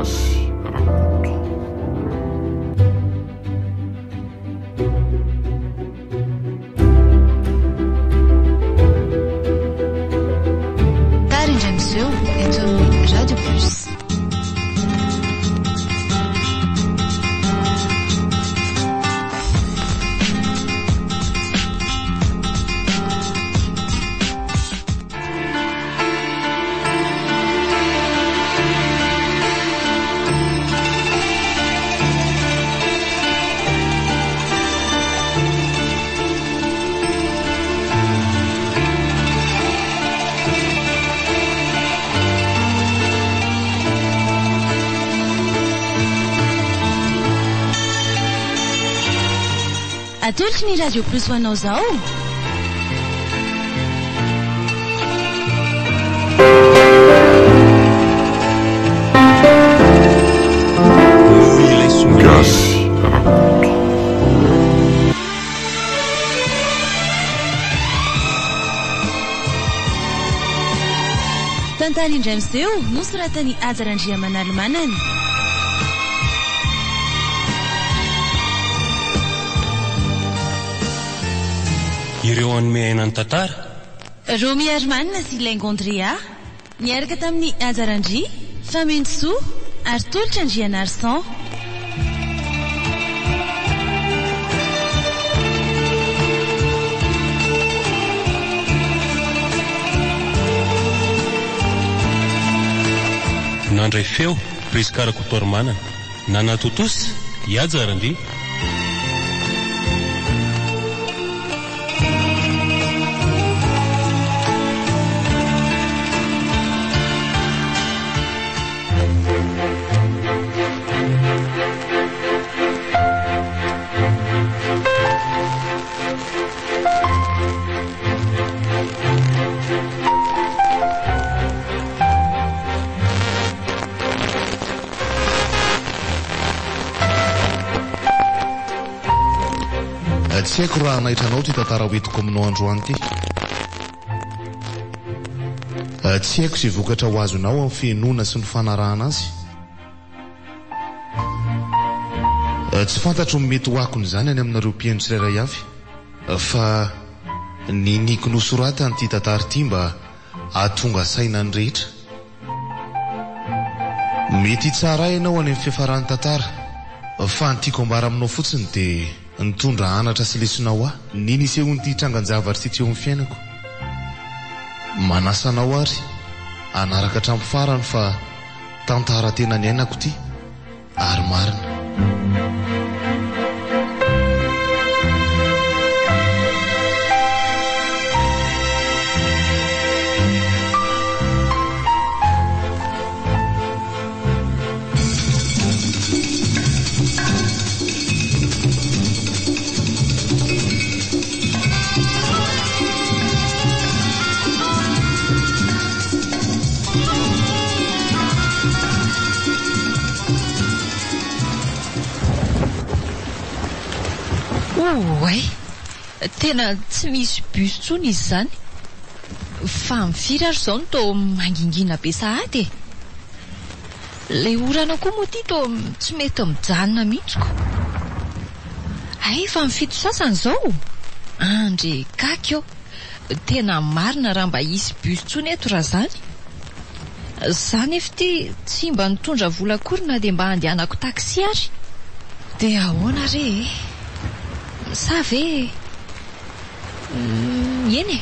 Gasy Rakoto. Tara indray miseho eto amin'ny Radio Plus. Atolotry ny Radio Plus ho anao izao. Gasy Rakoto. Tantara indray miseho nosoratan'i Haja Randriamanalomanana. Ireo hanome aina ny tantara. Romy Herman sy Laingo Andrea, niaraka tamin'i Haja Randria, Famonjisoa ary Tolotra Andrianarison. Nandray feo, Prisca Rakotoarimanana. Nanatontosa, i Haja Randria. Tsy haiko raha hanaitra anao ity tantara hoentiko aminao androany ity. Tsy haiko izay vokatra ho azonao amin'ny fihenoana sy ny fanarahana azy. Tsy fantatro ny mety ho akon'izany any aminareo mpihaino tsirairay avy, fa niniako nosoratana ity tantara ity mba hahatonga saina ny rehetra. Mety hitsara ahy ianao any amin'ny fiafaran'ny tantara, fa ny tiako ambara aminao fotsiny dia nitondra anatra sy lesona ho ahy ny nisehoan'ity trangan-javatra ity teo amin'ny fiainako. Manasa anao ary hanaraka hatramin'ny farany fa tantara tena niainako ity. Ary marina. Oay! Tena tsy misy bus intsony izy izany. Fa amin'ny firy ary izao no toa mangingina be sahady e? Ilay orana koa moa ity toa tsy mety mijanona mihitsy ko. Hay efa amin'ny fito sasany izao? Andre kaky ô! Tena marina raha mba hisy bus intsony eto raha zany. Za nefa ity tsy mba nitondra vola akory na dia mba handehanako taxi ary. Dia ahoana re e? Sa ve Eny e!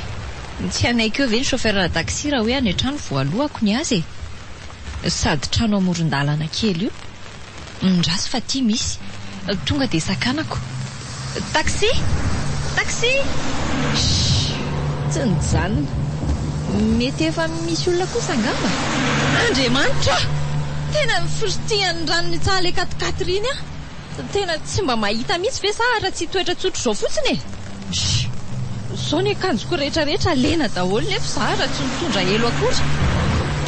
Tsy hanaiky eo ve ny chauffeur taxi raha hoe any an-trano vao aloako ny azy e? Sady trano amoron-dalana kely io. Ndraso fa ty misy. Tonga dia sakanako. Taxi! Taxi! Shh! Tsy nijanona. Mety efa misy olona kosa angamba? Andriamanitra ô! Tena nifiritihan'ny rano nitsaha ilay quat-quatre iny aho. Tena tsy mba mahita mihitsy ve sa raha tsy hitoetra tsotra izao fotsiny e? Shh! Izao ny akanjoko rehetra rehetra lena daholo nefa izaho raha tsy nitondra elo akory.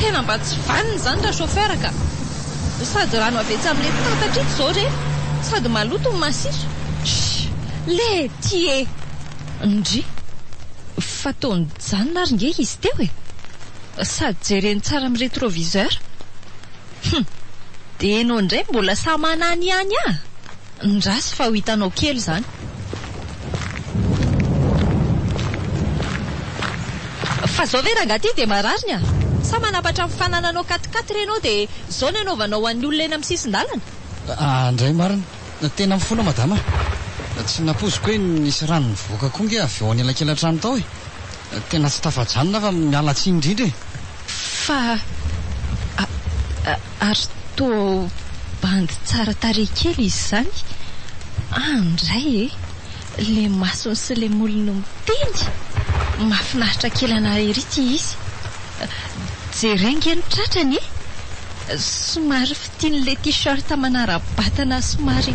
Tena mba tsy vanona izany ra chauffeur ka! Sady rano avy etsy amin'ilay tatatra itsy izao re! Sady maloto ny masiso. Shh! Lety e! Ndry! Fa toa nijanona ary nge izy teo e! Sady jereny tsara amin'ny rétroviseur. Hum! Dia enao indray mbola sahy manany ihany ah! Ndraso fa ho hitanao kely izany. Fa zao ve rangahy ty dia marary ny ah? Sa manapatra ny fanananao quat-quatre enao dia zao ny anaovanao an'ny olona eny amin'ny sisin-dalana? Andray marina. Tena mifona madama a! Tsy nampoiziko hoe nisy rano nivoaka koa nge avy ao anelakelan-trano tao e! Tena tsy tafajanona aho fa miala tsiny indrindra e! Fa ary toa bandy tsara tarehy kely izy izany andray e! Le masony sy le molony miteny! Mahafinaritra kely anah ery ity izy! Jereo nge ny tratrany e! Somary fitian'ilay t-shirt manara-batana somary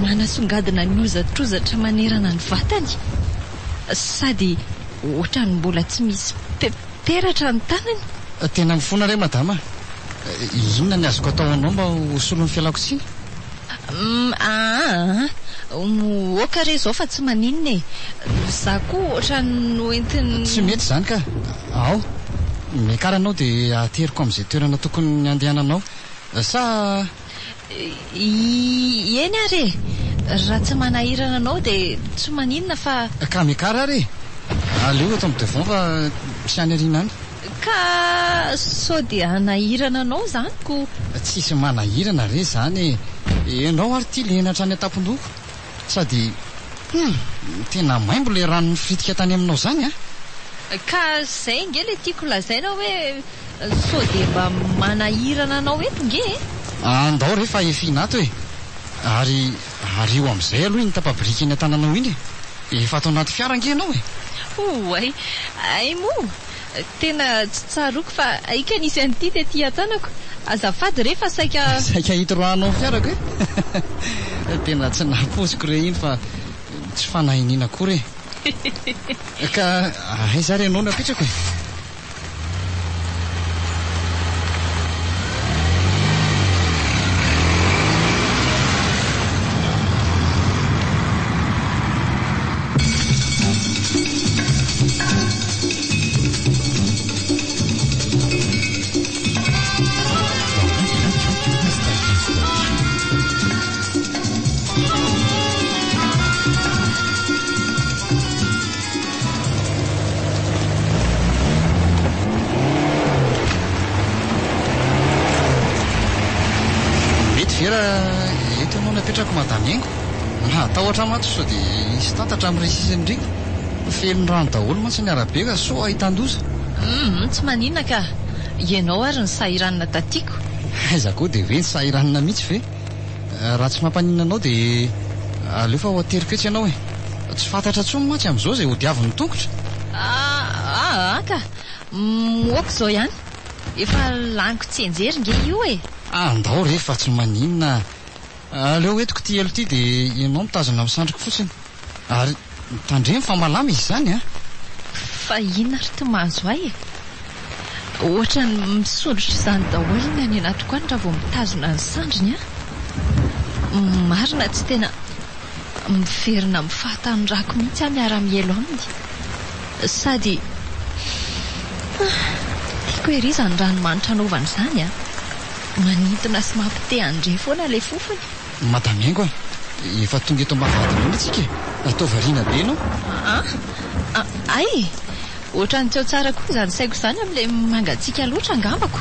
manasongadina ny hozatrozatra manerana ny vatany. Sady ohatran'ny mbola tsy misy peratra ny tanany. Tena mifona re madama a! Inona ny azoko atao anao mba ho solon'ny fialako tsiny? Aa! Ok re izao fa tsy maninona e! Za koa ohatran'ny noentin'ny. Tsy mety izany ka! Ao! Miakara ianao dia ateriko amin'izay toerana tokony handehananao. Sa. Eny ary e! Raha tsy manahirana anao dia tsy maninona fa. Ka miakara ary e! Aleo eto amin'ny devant fa tsy any aoriana any. Ka sao dia hanahirana anao izany ko. Tsisy manahirana re izany e! Ianao ary ity lena hatrany an-tampon-dohako. Sady hum! Tena maimbo ilay rano nifiritika tany aminao izany an! Ka izay ange ilay tiako lazaina hoe sao dia mba manahirana anao eto nge e! Andao re fa efina ato e! Ary ario amin'izay aloha iny tapa-biriky eny an-tananao iny e! Efa ato anaty fiara ange ianao e! Oay! Hay moa! Tena tsy tsaroako fa aika nisy an'ity tety an-tanako. Azafady re fa saika. Saika hitoroahanao ny fiarako e! Tena tsy nampoiziko re iny fa tsy fanahiniana akory e! Ka aiza ary ianao no apetrako e? Mety ve raha eto ianao no apetrako Madame Haingo? Mahatahotra aho mantsy sao dia hisy tatatra amin'ireny sisiny ireny. Feno rano daholo mantsy ny arabe ka sao ahitan-doza. Humm, tsy maninona ka. Ianao ary ny sahiranina tatiko. Aiza koa dia hoe ny sahiranina mihitsy ve? Raha tsy mampaninona anao dia aleo fa ho ateriko etsy ianao e. Tsy fantatra intsony mantsy amin'izao izay hodiavin'ny tongotra. Aa ka. Ok izao ihany. Efa laniko tsianjery nge io e. Andao re fa tsy maninona. Aleo entiko ity elo ity dia ianao mitazona amin'ny sandriko fotsiny. Ary tandremo fa malama izy izany an! Fa inona ary ity mahazo ahy e? Ohatran'ny misondrotra izany daholo ny any anatiko any raha vao mitazona ny sandriny aho. Marina tsy tena miverina amin'ny fahatanorako mihitsy aho miara-mielo aminy. Sady tiako ery izany ranomanitra anaovany izany an! Manintona sy mampite handre foana ilay fofony. Madame Haingo a! Efa tonga eto am-bavahadinao anie tsika e! Atao variana be ianao. Aa! Hay! Ohatran'ny tsy ao tsara koa izany saiko izany amin'ilay mangatsiaka loatra angambako.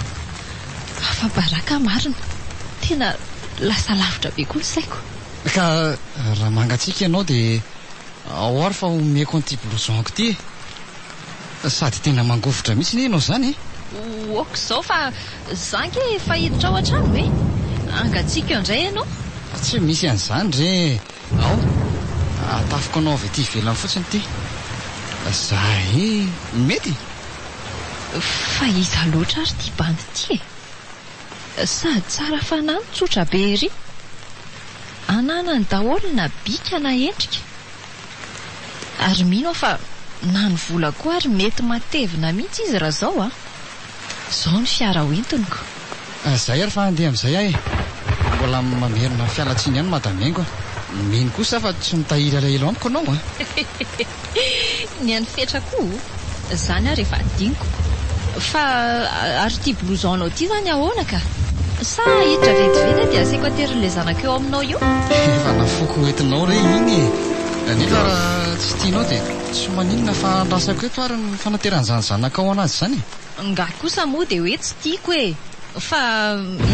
Afa-baraka marina. Tena lasa lavitra be koa ny saiko. Ka raha mangatsiaka ianao dia ao ary fa omeko an'ity blouson-ko ity e! Sady tena mangovitra mihitsy anie ianao izany e! Ok izao fa za nge efa hiditra ao an-trano e! Hangatsiaka eo indray ianao. Tsy misy an'izany re e! Ao, atafiko anao avy aty ivelany fotsiny ity. Zay mety? Fa iza loatra ary ity bandy ity e? Sady tsara fanahy no tsotra be ery. Ananany daholo na bika na endrika. Ary mino aho fa na ny vola koa ary mety matevina mihitsy izy raha zao a! Zao ny fiara ho entiniko. Zay ary fa handeha amin'izay aho e! Mbola mamerina fialantsiny ihany Madame Haingo a! Mino kosa aho fa tsy mitahiry alahelo amiko ianao a! Ny an'i Fetra koa zany ary efa adinoko. Fa ary ity blouson-nao ity zany ahoana ka? Sa hiditra vetivety aho dia asaiko aterin'ilay zanako eo aminao eo? Efa nafoiko ho entinao re iny e! Nefa raha tsy tianao dia tsy maninona fa andrasako eto ary ny fanateran'izany zanakao anazy izany e! Nga kosa moa dia hoe tsy tiako e! Fa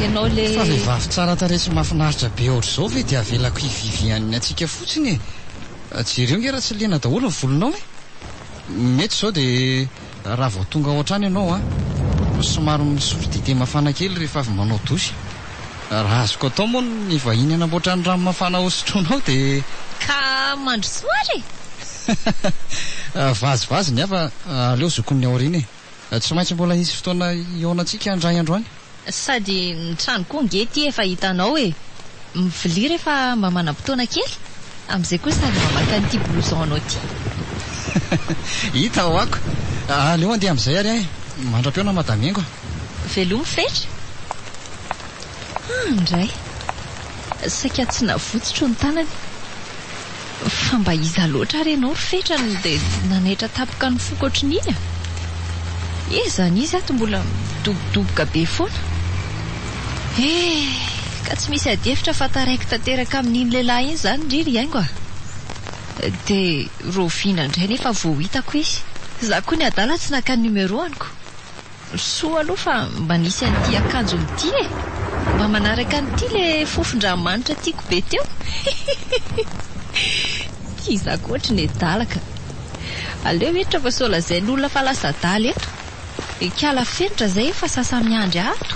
ianao ilay. Fa vehivavy tsara tarehy sy mahafinaritra be ohatr'izao ve dia avelako hivivian'ny antsika fotsiny e! Jereo nge raha tsy lena daholo ny volonao e! Mety izao dia raha vao tonga ao an-trano ianao an, somary misotro dite mafana kely rehefa avy manao douche. Raha azoko atao moa ny vahiny hanamboatra ny rano mafana hosotroinao dia. Ka mandrosoa ary e! Vazivazy ny ahy fa aleo zokin'ny aoriana e! Tsy maintsy mbola hisy fotoana hihaonantsika indray andro any. Sady ny trano koa ange ity efa hitanao e! Mivilia rehefa mba manam-potoana kely, amin'izay koa sady mba maka an'ity blouson-nao ity. Hita ho'ako. Aleo handeha amin'izay ary aho e! Mandra-pihaona Madame Haingo a! Veloma Fetra. Ah, ndray. Saika tsy navotsotro ny tanany. Fa mba iza loatra ary ianao ry Fetra no dia nanaitra tampoka ny foko ohatrin'iny a? Iza n'iza ato mbola midobodoboka be foana. Eh! Ka tsy misy adihevitra fa taraiky tanteraka amin'iny lehilahy iny izany ry ry Haingo a! Dia rahoviana indray nefa vao hitako izy? Izaho koa ny adala tsy naka ny numéro-niko. Soa aloha fa mba nisy an'ity akanjony ity e! Mba manaraka an'ity le fofon-dramanitra tiako be teo. Ty za koa ohatry ny adala ka. Aleo hiditra fa sao lazain'olona fa lasa adala eto. Ikala Fenitra zay efa sasa-miandry ato.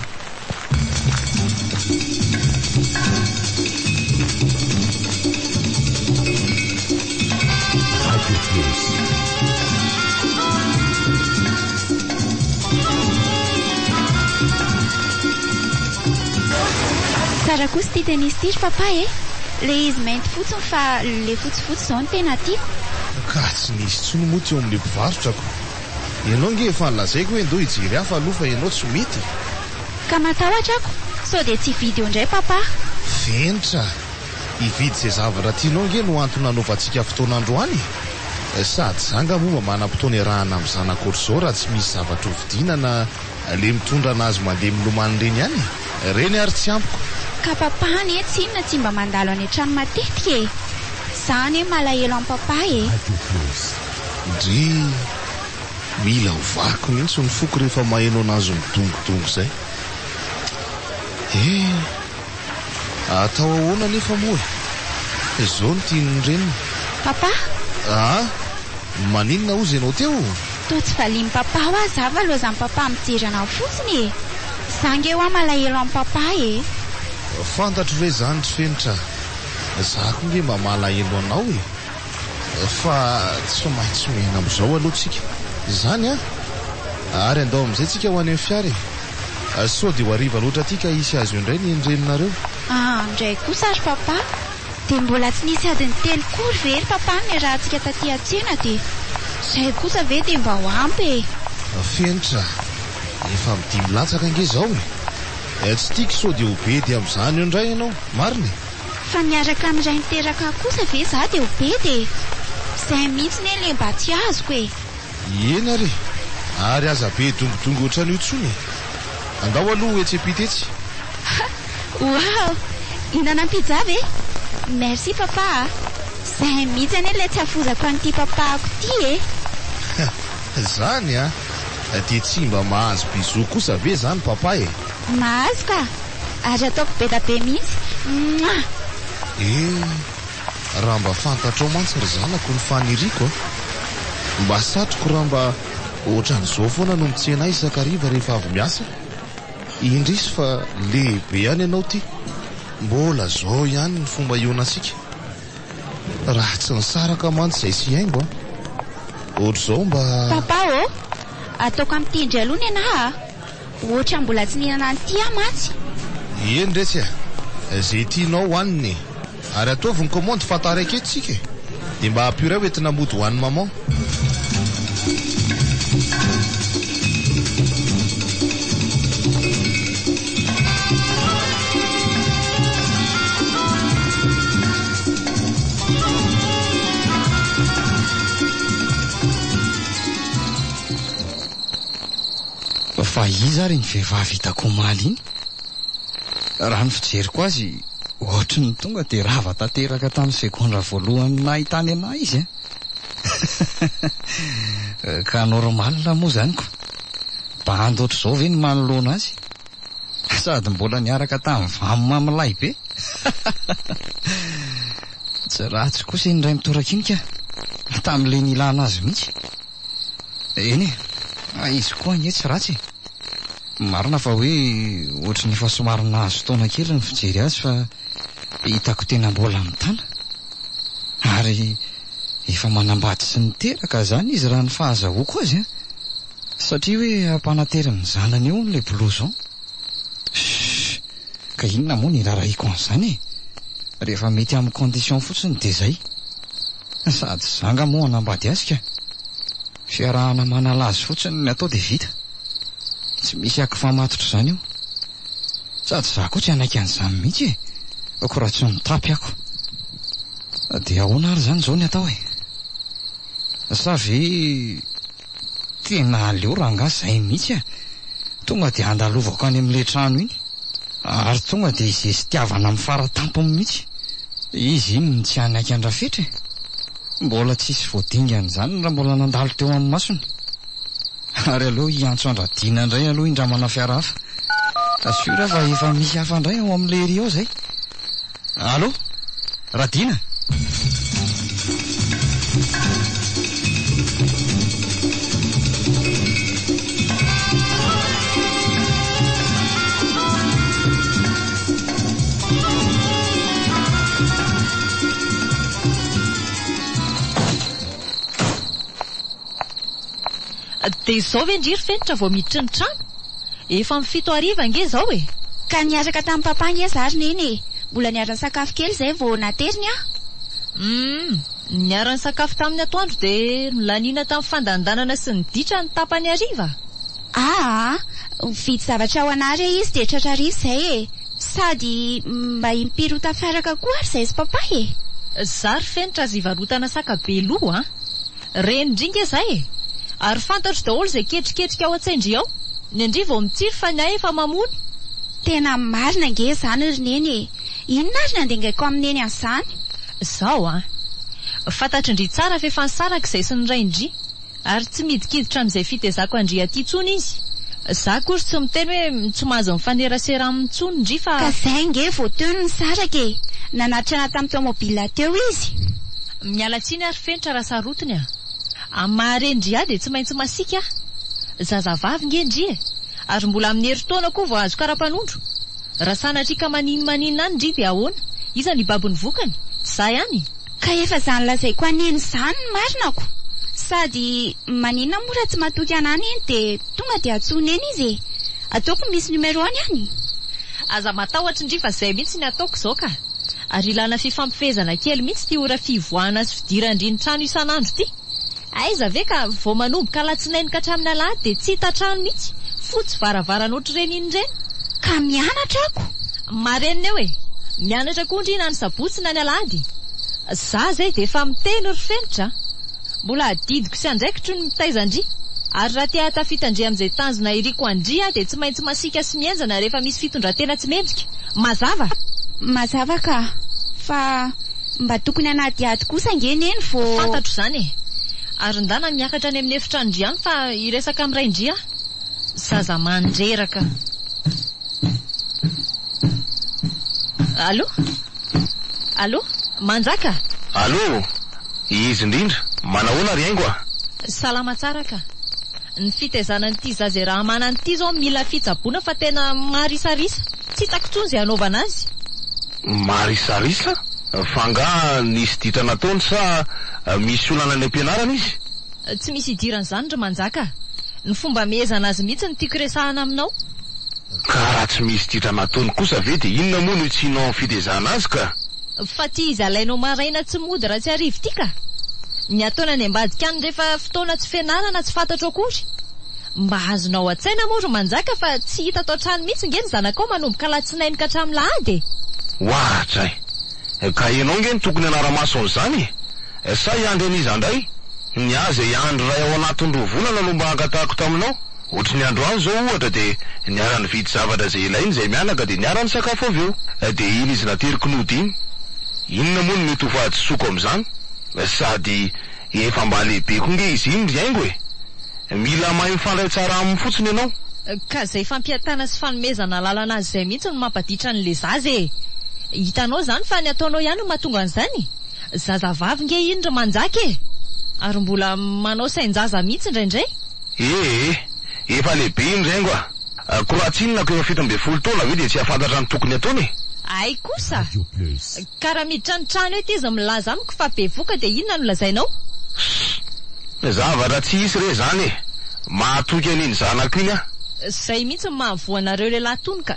Radio Plus. Tsara kosa ity tennis ity ry papa e! Le izy mainty fotsiny fa le fotsifotsy izao no tena tiako. Ka tsy nisy intsony moa teo amin'ilay mpivarotra ko. Ianao nge efa nolazaiko hoe ndao hijery hafa aloha fa ianao tsy mety e! Ka matahotra ako sao dia tsy hividy eo indray papa. Fenitra! Hividy izay zavatra tianao nge no antony nanaovantsika fotoana androany e! Sady za nga moa mba manam-potoana iarahana amin'ny zanako ohatr'izao raha tsy misy zavatra hovidiana na le mitondra anazy mandeha milomano ireny ihany e! Ireny ary tsy ampiko. Ka papa anie tsinona tsy mba mandalo any an-trano matetika e! Za anie malahelo an'i papa e! Radio Plus. Ndrii! Mila ovako mihitsy ny foko rehefa maheno anazy midongodongo izay. Eh! Atao ahoana anefa moa e? Izao no tian'ny reniny. Papa! Ah! Maninona hozy ianao teo? Toa tsy valian'i papa hoa za fa lozan'i papa mijery anao fotsiny e! Za nge hoa malahelo an'i papa e! Fantatro ve izany ry Fenitra? Za koa nge mba malahelo anao e! Fa tsy maintsy miaina amin'izao aloha tsika. Izany an! Ary andao amin'izay tsika ho any amin'ny fiara e! Sao dia ho hariva loatra aty ka hisy azo indray ny reninareo. Aa ndray kosa ry papa! Dia mbola tsy nisy adiny telo kory ve ry papa no niarahantsika taty an-tsena dia izay kosa ve dia mba ho ampy e! Fenitra, efa amin'ny dimy latsaka ange izao e! Tsy tiako sao dia ho bedy amin'izany eo indray ianao, marina e! Fa miaraka amin'ny ray niteraka ahy kosa ve za dia ho bedy e! Zay mihitsy ne le mba tsy azoko e! Eny ary e! Ary aza be dongodongo ohatran'io intsony e! Andao aloha ho etsy am-pita etsy. Waouh! Hihinana pizza ve? Merci papa a! Zay mihitsy anie ilay tsy hafozako an'ity papako ity e! Zany an! Dia tsy mba mahazo bisous kosa ve zany papa e? Mahazo ka! Ary ataoko be da be mihitsy. Mouah! Eh! Raha mba fantatrao mantsy ry zanako ny faniriako a! Mba satriko raha mba ohatran'izao foana no mitsena ahy isan-kariva rehefa avy miasa. Indrisy fa lehibe ihany ianao ity. Mbola izao ihany ny fomba hihaonantsika. Raha tsy nisaraka mantsy izay sy haingo a! Ohatr'izao mba. Papa ô! Ataoko amin'ity indray aloha nenaha a! Ohatran'ny mbola tsy nihinana an'ity aho mantsy. Eny retsy a! Ze tianao hohanina e! Ary ataovy ny commande fa taraiky eto tsika e! Dia mba ampio iray hoentina mody ho an'i maman. Fa iza ary iny vehivavy hitako omaly iny? Raha ny fijeriko azy, ohatry ny tonga dia rava tanteraka tamin'ny segondra voalohany nahitany anah izy an! Ka normal moa izany ko! Bandy ohatr'izao ve ny manoloana azy? Sady mbola niaraka tamin'ny vam milay be! Tsy ratsy kosa iny indray mitoraka iny ka! Tamin'ilay nilana azy mihitsy! Eny e! Izy koa anie tsy ratsy e! Marina fa hoe ohatry ny efa somary nahazo taona kely ny fijery azy fa hitako tena mbola mitana. Ary efa manambady sy niteraka izany izy raha ny fahazahoako azy an! Satria hoe ampanaterin'ny zanany eo hono ilay blouson. Shh! Ka inona moa no irarahiako an'izany e? Rehefa mety amin'ny condition fotsiny dia izay. Sady za nga moa hanambady azy ka. Fiarahana manala azy fotsiny ny atao dia vita. Tsy misy akifamatotra izany io. Sady za koa tsy hanaiky an'izany mihitsy e. Ko raha tsy mitapy ako. Dia ahoana ary izany izao ny atao e? Sa ve tena aleo rangahy zay mihitsy a! Tonga dia andalovako any amin'ilay trano iny. Ary tonga dia izesitiavana amin'ny fara tampony mihitsy. Izy iny no tsy hanaiky an-dRafetra e! Mbola tsisy voadingana izany raha mbola nandalo teo amin'ny masony. Ary aleo hiantso an-dRadina indray aloha hindramana fiara hafa. Sûr fa efa misy hafa indray ao amin'ilay ery ao izay. Allô? Radina? Dia izao ve ndry ry Fenitra vao miditra ny trano? Efa amin'ny 7 hariva ange izao e! Ka niaraka tamin'i papa ange za ry neny e! Mbola niara-nisakafo kely izay vao nateriny aho. Humm, niara-nisakafo tamin'ny atoandro dia nolaniana tamin'ny fandandanana sy ny ditra ny tapany hariva? Aa, nividy zavatra ho anà re izy dia tratra hariva izay e! Sady mba impiry ho tafaraka koa ary izay sy papa e! Za ry Fenitra aza ivarotana saka be loha a! Renin-dry nge zay e! Ary fantatro daholo izay ketriketrika ao an-tsain-dry ao. Ny an-dry vao mitsiry fa ny ahy efa mamony. Tena marina ange izany ry Neny e! Inona ary ny andengaiko amin'i Neny an'izany? Zao an! Fantatrin-dry tsara fa efa nisaraka izay sy ny rain-dry. Ary tsy midikiditra amin'izay fitezako an-dry aty intsony izy. Za akory tsy miteny hoe tsy mahazo mifanerasera aminy intsony ndry fa. Ka zay nge vao teo no nisaraka e! Nanatitra anah tamin'ny tomobile teo izy. Miala tsiny ary Fenitra raha sarotiny a! Amin'ny maha reny ndry ahy dia tsy maintsy masiaka aho. Zazavavy nge ndry e! Ary mbola amin'ny herintaona koa vao azo karapanondro. Raha sanatria ka maninomaninona any ndry dia ahoana? Iza no hibaby ny vokany? Tsy za ihany? Ka efa izany lazaiko an'i Neny izany ny marina ko! Sady maninona moa raha tsy matoky anah Neny dia tonga dia antsoy Neny izy e! Ataoko misy numéro-ny any. Aza matahotra ndry fa zay mihitsy ny ataoko izao ka! Ary ilana fifampifehezana kely mihitsy ity ora fivoahana sy fidiran-dry ny trano isan'andro ity. Aiza ve ka vao manomboka alatsinainy ka hatramin'ny alahady dia tsy hita trano mihitsy, fotsy varavarana ohatr'ireny iny ireny. Ka mianatra ako! Marenina eo e! Mianatra koa ndry na ny sabotsy na ny alahady. Za zay dia efa miteny ry Fenitra a! Mbola adidiko sy andraikitro ny mitaiza an-dry. Ary raha te hahatafita an-dry amin'izay tanjona iriko an-dry aho dia tsy maintsy masiaka sy mihenjana rehefa misy fitondran-tena tsy mendrika. Mazava? Mazava ka! Fa mba tokony hanadihady kosa ange Neny vao. Fantatro izany e! Ary ndana miakatra any amin'ny efitranon-dry any fa hiresaka amin'ny rain-dry aho. Zaza mandreraka. Allô? Allô? Manjaka? Allô? Izy indrindra, manahoana ry haingo a? Salama tsara ka. Ny fitaizana an'ity zaza iaraha-manana ity izao mila fitsaboana fa tena marisarisa. Tsy hitako intsony izay hanaovana azy. Marisarisa? Fa angaha nisy ditra nataony sa misy olana any am-pianarana izy? Tsy misy idiran'izany ry Manjaka a! Ny fomba amehezana azy mihitsy no tiako resahana aminao. Ka raha tsy misy ditra nataony kosa ve dia inona moa no hitsianao amin'ny fitezana azy ka? Fa ty izy alainao maraina tsy mody raha tsy hariva ity ka! Ny ataony any ambadika any rehefa fotoana tsy fianarana tsy fantatro akory. Mba azonao an-tsaina moa ry Manjaka fa tsy hita ato an-trano mihitsy nge ny zanakao manomboka alatsinainy ka hatramin'ny lahady e! Oadray! Ka ianao nge no tokony hanara-maso an'izany e! Sa hiandry an'iza indray? Ny ahy izay andry iray ao anatin'ny roa volana no mba angatahako taminao. Ohatry ny androany izao ohatra dia niara-nividy zavatra izay ilainy izay mianaka dia niara-nisakafo avy eo. Dia iny izy nateriko nody iny. Inona moa no mety ho fahadisoako amin'izany? Sady efa mba lehibe koa nge izy iny ry Haingo e! Mila mahay mifandray tsara aminy fotsiny ianao. Ka izay fampiantana sy fanomezana alalana azy izay mihitsy no mampaditra an'ilay zaza e! Hitanao izany fa ny ataonao ihany no mahatonga an'izany? Zazavavy nge iny ry Manjaka e! Ary mbola manao sain-jaza mihitsy indraindray. Ee, efa lehibe iny ry Haingo a! Ko raha tsy inona ko efa 17 taona ve dia tsy hahafantatra ny tokony ataony e? Hay kosa! Ka raha miditra ny trano eto izy milaza amiko fa bevoka dia inona no lazainao? Ssss! Zavatra tsy hisy re izany e! Mahatoky an'iny zanako iny aho. Zay mihitsy no mahavoa anareo lehilahy tony ka!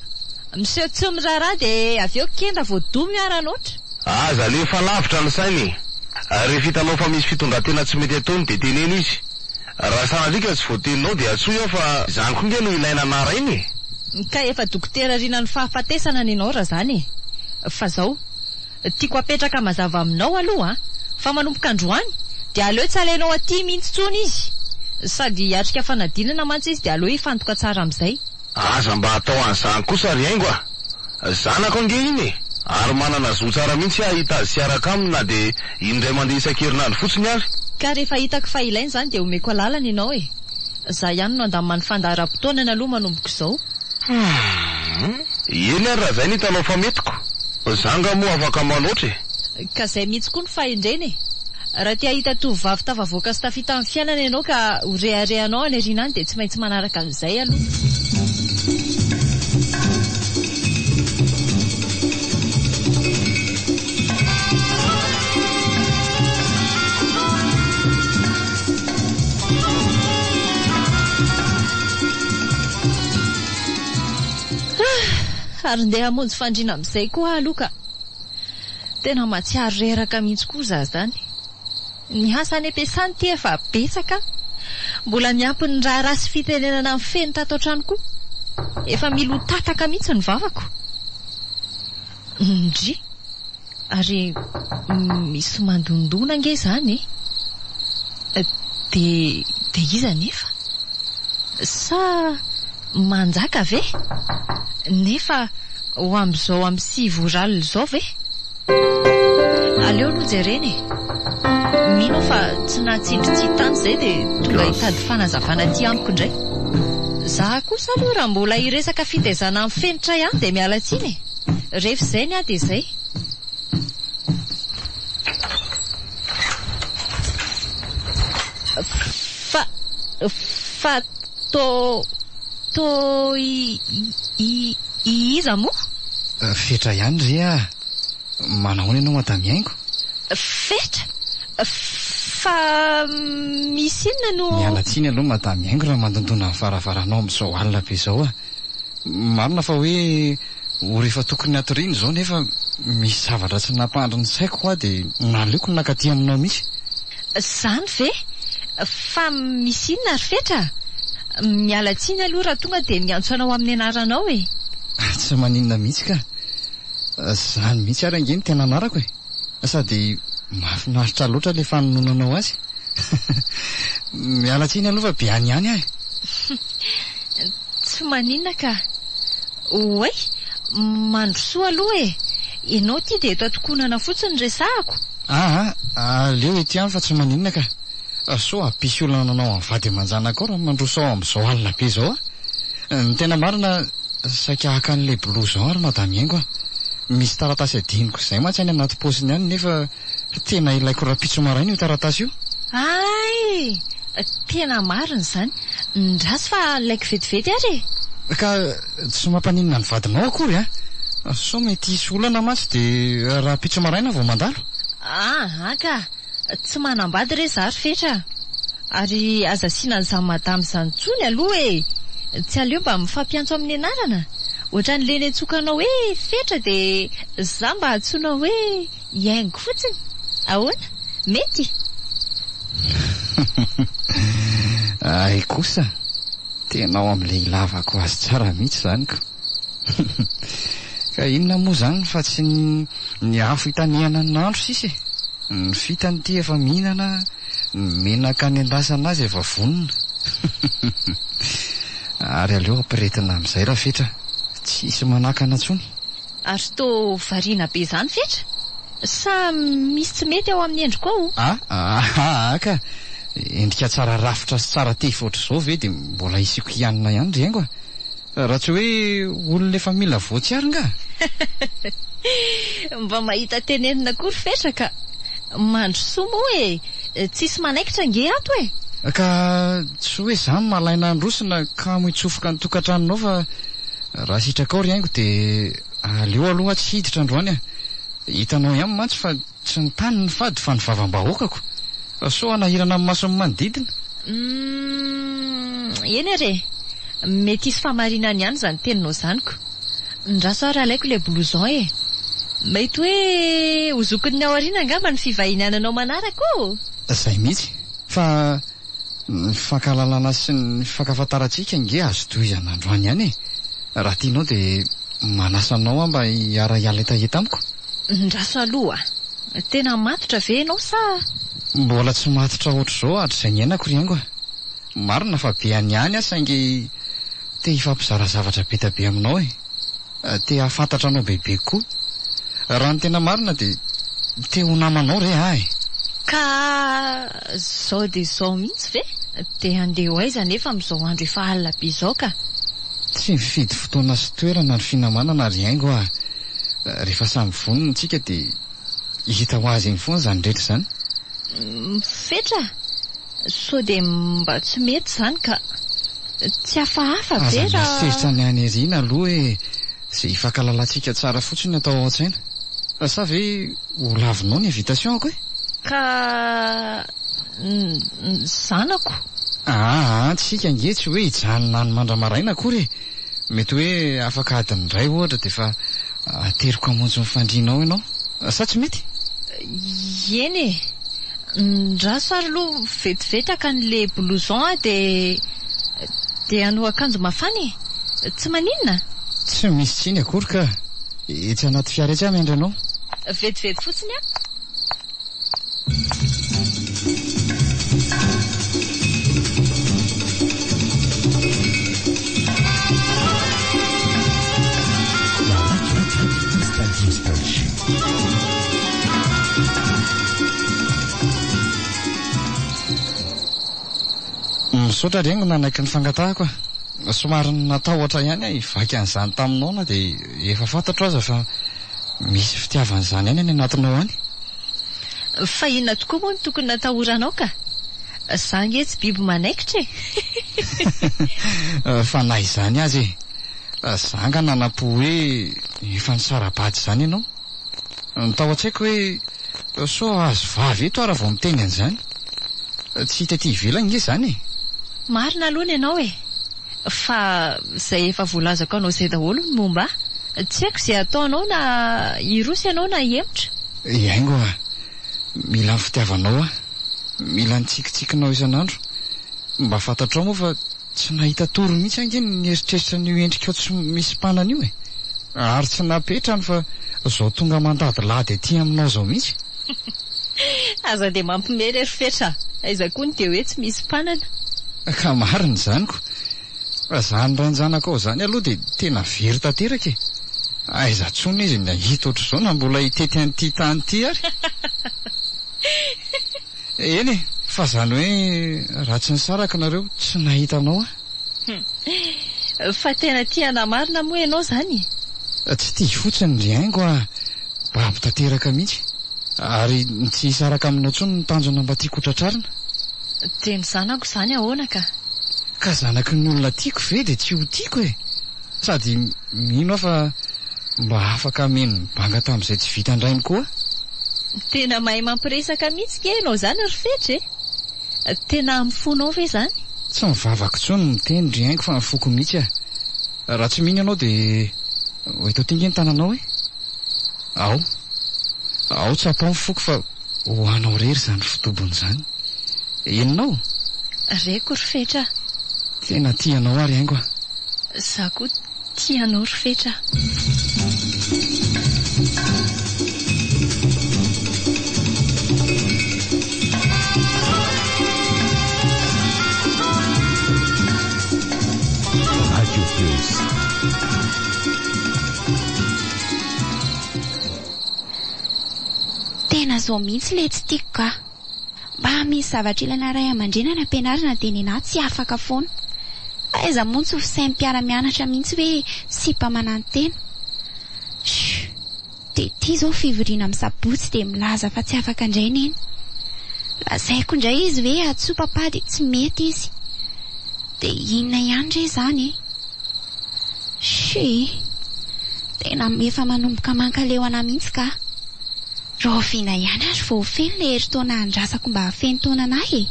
Miseho tsy miraharaha dia avy eo kenda vao domy miara-noatra. Aza alefa lavitra ny saina e! Rehefa hitanao fa misy fitondran-tena tsy mety ataony dia teneno izy. Raha sanatria ka tsy voateninao dia antsoy aho fa izany koa nge no ilaina anara iny e! Ka efa dokotera rinan'ny fahafatesana nenao raha zany e! Fa zao, tiako apetraka mazava aminao aloha an, fa manomboka androany dia aleo tsy alainao aty mihitsy tsony izy! Sady hiatrika fanadinana mantsy izy dia aleo hifantoka tsara amin'izay. Aza mba atao an'izany kosa ry Haingo a! Zanako ange iny e! Ary manana zo tsara mihitsy aho hahita azy sy hiaraka aminy na dia indray mandeha isan-kerinandro fotsiny ary. Ka rehefa hitako fa ilaina izany dia omeko alalana ianao e! Za ihany no handamina ny fandaharam-potoanana aloha manomboka izao. Humm. Eny ary raha izay no hitanao fa metiko. Za nga moa afaka manoatra e! Ka izay mihitsy koa no fahendrena e! Raha te hahita tovovavy tafavoaka sy tafita amin'ny fiainana ianao ka ho reharehanao any aoriana any dia tsy maintsy manaraka an'izay aloha. Ary ndeha hamonjy fandriana amin'izay koa aho aloha ka. Tena mahatsiaro reraka mihitsy koa za zany. Ny asa any am-piasana ity efa betsaka an! Mbola miampy ny raharaha sy fitenenana ny feno tato an-trano koa. Efa mila ho tataka mihitsy ny vavako. Ndry! Ary misy mandondona ange izany e! Dia dia iza anefa? Sa manjaka ve? Nefa ho amin'izao amin'ny 9 ora alina izao ve? Aleo aloha jerena e! Mino aho fa tsy nahatsindry tsy tany izay dia tonga hitady fanazavana aty amiko indray. Za kosa aloha raha mbola hiresaka fitaizana amin'ny fenitra ihany dia miala tsiny e! Rehefa izay ny ahy dia izay. Fa, fa to, to i, i, i iza moa? Fetra ihany re ah! Manahoana ianao Madame Haingo? Fetra? Fa misy inona no. Miala tsiny aloha Madame Haingo raha mandondona ny varavaranao amin'izao alina be izao ah! Marina fa hoe ora efa tokony hatoriana izao nefa misy zavatra tsy nampandry ny saiko hoa dia naleoko ny nankaty aminao mihitsy. Izany ve? Fa misy inona ry Fetra a? Miala tsiny aloha raha tonga dia miantso anao amin'ny anaranao e! Tsy maninona mihitsy ka! Izany mihitsy ary ange no tena anarako e! Sady mahafinaritra loatra ilay fanononanao azy. Miala tsiny aloha fa be any ihany aho e! Tsy maninona ka. Oay, mandrosoa aloha e! Ianao ity dia eto an-tokonana fotsiny no resahako. Aa, aleo ety ihany fa tsy maninona ka. Sao hampisy olana anao amin'ny vady aman-janakao raha mandroso ao amin'izao alina be izao aho. Ny tena marina, saika haka an'ilay blouson ry Madame Haingo aho. Misy taratasy adinoko izay mantsy any anaty paosiny any nefa Tena ilaiko rahampitso maraina io taratasy io. Hay! Tena marina izany. Ndraso fa alaiko vetivety ary e! Ka tsy mampaninona ny vadinao akory an! Sao mety hisy olana mantsy dia rahampitso maraina vao mandalo. Aa ka! Tsy manambady re za ry Fetra a! Ary aza asiana an'izany madama izany intsony aloha e! Tsy aleo mba mifampiantso amin'ny anarana? Ohatran'ilay niantsoako anao hoe Fetra dia za mba antsoinao hoe Hihaingo fotsiny? Ahoana? Mety? Hay kosa! Tena ao amin'ilay ilavako azy tsara mihitsy izany ko! Ka inona moa izany fa tsy ny afo hitanehana ny nahandro sisa e! Ny fitany ity efa mihinana, ny menaka anendasana azy efa vonona. Ary aleo ampiretina amin'izay Rafetra, tsy hisy manakana intsony. Ary toa variana be izany Fetra? Sa misy tsy mety ao amin'ny endriko ao? A, aa ka! Endrika tsara rafitra sy tsara tefy ohatr'izao ve dia mbola hisiako hianina ihany ry haingo a? Raha tsy hoe olona efa mila voatsiary nga? Mba mahita tenenina koa ry Fetra ka! Mandrosoa moa e! Tsisy manaikitra ange ato e! Ka tsy hoe za malaina handroso na kamo hitsofoka ny tokantranonao fa raha sitrakao ry haingo dia aleo aloha tsy hiditra androany a! Hitanao ihany mantsy fa tsy ny tany no fady fa ny vavam-bahoakako. Sao hanahirana ny mason'ny manodidina. Humm, eny ary e! Mety hisy fahamarinany ihany izany teninao izany ko! Ndraso ary alaiko ilay blouson e! Mety hoe ho zokin'ny ao aoriana angamba ny fivahiniananao manaraka ô! Izay mihitsy. Fa ny fankahalalana sy ny fifankafantarantsika ange azo tohizana androany ihany e! Raha tianao dia manasa anao aho mba hiara-hiala hetaheta amiko. Ndraso aloha a! Tena matotra ve ianao sa? Mbola tsy matotra ohatr'izao hatrizay niainako ry haingo a! Marina fa be aniany aho saingy te hifampizara zavatra be dia be aminao e! Te hahafantatra anao bebe kokoa. Raha ny tena marina dia te ho namanao re aho e! Ka zao dia zao mihitsy ve? Dia handeha ho aiza anefa amin'izao andro efa alina be izao ka? Tsy mifidy fotoana sy toerana ny finamanana ry haingo a! Rehefa samy vonona isika dia hita ho azy eny foana izany rehetra izany. Fetra, sao dia mba tsy mety izany ka! Tsy hafahafa ve Aza raha. mieritreritra ny any aoriana aloha e! Izay hifankalalantsika tsara fotsiny no atao ao an-tsaina. Sa ve ho lavinao ny invitation-ko e? Ka ny zanako? Aa, tsika ange tsy hoe hijanona any mandra-maraina akory e! Mety hoe afaka adiny iray ohatra dia efa ateriko hamonjy ny fandrianao ianao. Sa tsy mety? Eny e! Ndraso ary aloha vetivety haka an'le blouson aho dia dia hanao akanjo mafana e! Tsy maninona? Tsy misy tsiny akory ka! Etsy anaty fiara etsy aho miandry anao. Vetivety fotsiny aho. Misaotra ry haingo nanaiky ny fangatahako a! Somary natahotra ihany aho hivaky an'izany taminao na dia efa fantatro aza fa misy fitiavana izany ihany any anatinao any. Fa inona tokoa moa no tokony natahoranao ka? Za ange tsy biby manaikitra e! Fa na izany aza e! Za nga nanam-po hoe efa nisara-bady izany ianao. Ny tao an-tsaiko hoe sao azo vavy eto aho raha vao miteny an'izany. Tsy hita ety ivelany nge izany e! Marina aloha ny anao e! Fa izay efa voalazako anao izay daholo ny momba ahy. Tsy haiko izay hataonao na hiroso ianao na hihemotra. Hihaingo aho. Mila ny fitiavanao aho. Mila ny tsikitsikinao isan'andro. Mba fantatrao moa fa Tsy nahita tory mihitsy ange ny nieritreritra an'io endrikao tsy misy mpanana io e! Ary tsy napetrany fa zao tonga mandadilady aty aminao zao mihitsy. Aza dia mampime re ry Fetra a! Aiza koa ny dia hoe tsy misy mpanana? Ka marina izany ko! Fa zany rain-janakao zany aloha dia tena very tanteraka e! Aiza tsony izy ny hahita ohatr'izao na mbola hitety an'ity tany ity ary? Eny e, fa zany hoe raha tsy nisaraka nareo tsy nahita anao aho. Fa tena tia anà marina moa ianao zany e? Tsy tia fotsiny ry haingo a, babo tanteraka mihitsy. Ary ny tsy hisaraka aminao intsony no tanjona mba tiako ho tratrarina. Dia ny zanako izany ahoana ka? Ka zanaky ny olona tiako ve dia tsy ho tiako e? Sady mino aho fa Mba afaka hameno ny banga tamin'izay tsy vitan-drainy koa. Tena mahay mampiresaka mihitsy nge ianao izany ry Fetra e! Tena amin'ny fonao ve izany? Tsy ny vavako intsony no miteny ry haingo fa ny foko mihitsy a! Raha tsy mino ianao dia ho eto aty nge ny tananao e! Ao! Ao tsapao ny foko fa ho anao irery izany fidobony izany. Henonao? Reko ry Fetra a! Tena tia anao aho ry haingo a! Za koa tia anao ry Fetra a! Ohatran'izao mihitsy ilay tsy tiako ka. Mba misy zavatra ilaina ray aman-dreny any am-pianarana dia nenà tsy afaka foana. Aiza moa no tsy ho fisain'ny mpiara-mianatra mihitsy hoe sipa manantena. Chut! Dia ity izao fivoriana amin'ny sabotsy dia milaza fa tsy afaka indray neny. Lazaiko indray izy hoe antsoy papa dia tsy mety izy. Dia inona ihany re izany e? Chut! Tena efa manomboka mankaleo anà mihitsy kah. Rahoviana ihany ary vao ho feno ilay herintaona andrasako mba hahafeno taona an'ahy e?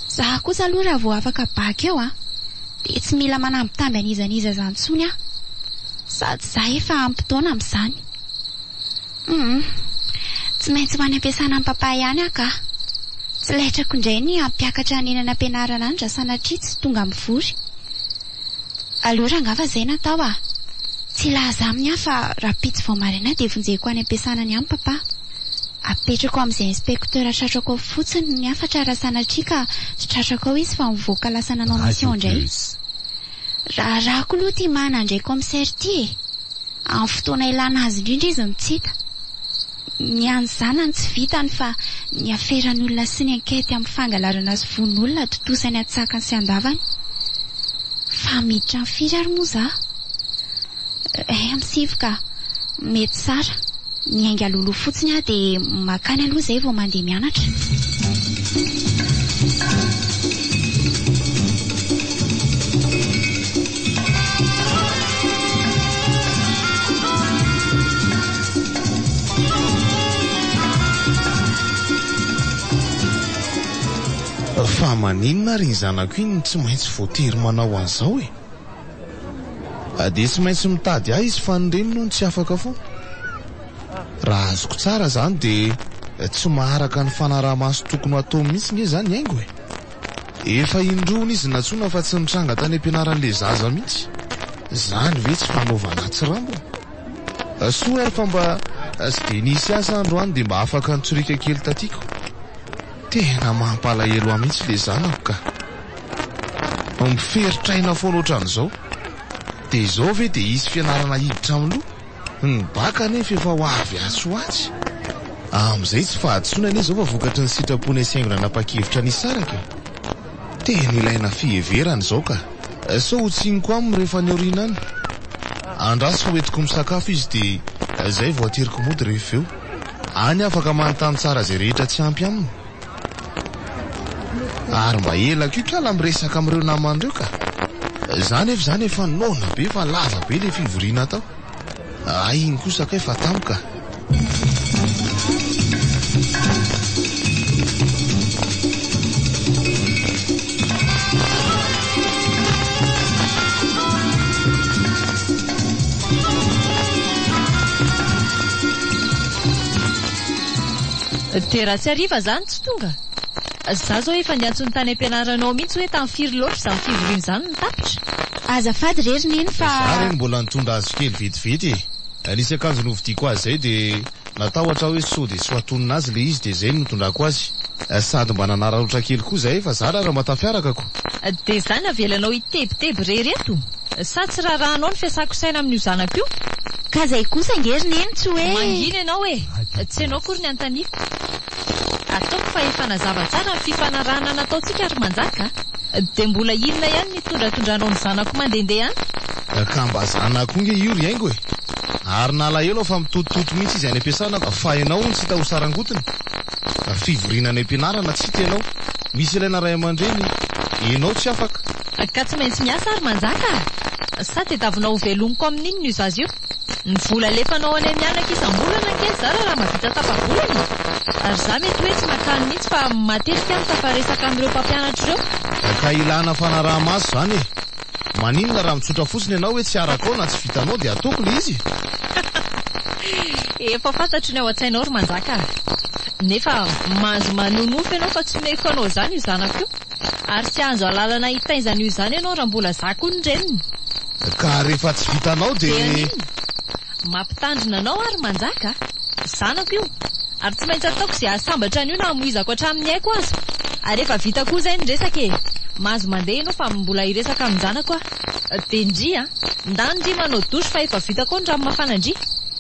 Za kosa aloha raha vao afaka bac eo an, dia tsy mila manambitamby an'iza n'iza izany intsony aho. Sady za efa ampy taona amin'izany. Humm. Tsy maintsy ho any am-piasana amin'i papa ihany aho kah. Tsy laitrako indray ny hampiakatra an'iny any am-pianarana any raha sanatria tsy tonga mivory. Aleo rangaha fa zay natao ah. Tsy hilaza aminy aho fa rahampitso vao maraina dia vonjeko any am-piasana any aminy papa. Apetrako amin'izay inspecteur tratrako ao fotsiny ny hafatra raha sanatria ka tsy tratrako ao izy fa mivoaka lasa nanao mission indray. Raharahako aloha ity maha nandray commissaire ity e. Amin'ny fotoana ilana azy indrindra izy no tsy hita. Ny an'ny zanany tsy vitany fa ny aferan'olona sy ny enquête amin'ny fangalarana sy vono olona tontosany an-tsakany sy an-davany. Fa miditra amin'ny firy ary moa za? Eh, amin'ny sivy ka. Mety tsara. Miainga alohaloha fotsiny aho dia makany aloha izay vao mandeha mianatra. Fa maninona ary iny zanako iny no tsy maintsy voatery manao an'izao e? Dia tsy maintsy mitady ahy izy fa ny reniny hono tsy afaka foana. Raha azoko tsara izany dia tsy maharaka ny fanaraha-maso tokony ho ataony mihitsy nge izany Haingo e! Efa indroa hono izy nantsoina fa tsy nitranga tany am-pianaran'ilay zaza mihitsy. Izany ve tsy fanaovana atsirambina? Soa ary fa mba tsy dia nisy asa androany dia mba afaka nitsoriaka kely taty ko. Tena mampalahelo ahy mihitsy ilay zanako ka. Miferitr'aina foana ohatran'izao. Dia izao ve dia hisy fianarana hiditra amin'ny loha? Ny baka anefa efa ho avy atsy ho atsy. Amin'izay tsy fahadisoana anie izao fa vokatry ny sitraponay sy haingo nanapa-kevitra ny hisaraka e! Tena ilaina fiheverana izao ka! Sao ho tsiniko aminy rehefa any aoriana any. Andraso fa hoentiko misakafo izy dia izay vao ateriko mody rehefa avy eo. Any afaka manontany tsara izay rehetra tsy ampy aminy. Ary mba ela koa kala miresaka amin'ireo namany ireo ka! Za nefa izany efa noana be fa lava be ilay fivoriana atao. Hay iny kosa kay fa tampoka. Dia raha tsy hariva izany tsy tonga? Za zao efa niantso ny tany am-pianaranao mihitsy hoe tamin'ny firy loatra izany fivoriana izany no tapitra? Azafady re ry neny fa. Za re no mbola nitondra azy kely vetivety e! Nisy akanjo novidiako azy izay dia natahotra aho hoe sao dia tsy ho antonona azy ilay izy dia izay no nitondrako azy. Sady mba nanararaotra kely koa izahay fa zara raha mba tafiaraka ko. Dia izany avelanao hitebiteby irery eto? Sa tsy raharahanao ny fiasako saina amin'io zanako io? Ka izay kosa ange ry neny tsy hoe. Mangina ianao e! Tsy ianao akory ny anontaniako. Ataoko fa efa nazava tsara ny fifanarahana nataontsika ry Manjaka a! Dia mbola inona ihany ny itondratondranao ny zanako mandehandeha any? Ka mba zanako nge io ry Haingo e! Ary nalahelo aho fa mitotototo mihitsy izy any am-piasana fa ianao hono tsy hita ho sarangotiny. Fivoriana any am-pianarana tsy hita ianao. Misy ilaina ray aman-dreny, ianao tsy afaka. Ka tsy maintsy miasa ary Manjaka a! Sa tediavinao ho velomiko amin'inona io zaza io? Ny vola alefanao anay mianaka isam-bolana ange zara raha mahavita tapa-bolana e! Ary za mety hoe tsy makany mihitsy fa matetika aho mitafaresaka amin'ireo mpampianatra ireo. Ka ilana fanaraha-maso izany e! Maninona raha mitsotra fotsiny ianao hoe tsy arakao na tsy vitanao dia ataoko ilay izy e! Efa fantatro ny ao an-tsainao ry Manjaka a! Nefa mahazo manonofy ianao fa tsy omeko anao izany io zanako io. Ary tsy hahazo alalana hitaiza an'io izany ianao raha mbola za koa ny reniny. Ka rehefa tsy vitanao dia. Dia haninona? Mampitandrina anao aho ry Manjaka a! Zanako io. Ary tsy maintsy ataoko izay hahasambatra an'io na hamoizako hatramin'ny aiko aza. Ary efa vita koa izay ny resaka e! Mahazo mandeha ianao fa mbola hiresaka amin-janako aho. Dia ndry a! Ndany ndry manao douche fa efa vita koa ny rano mafana ndry.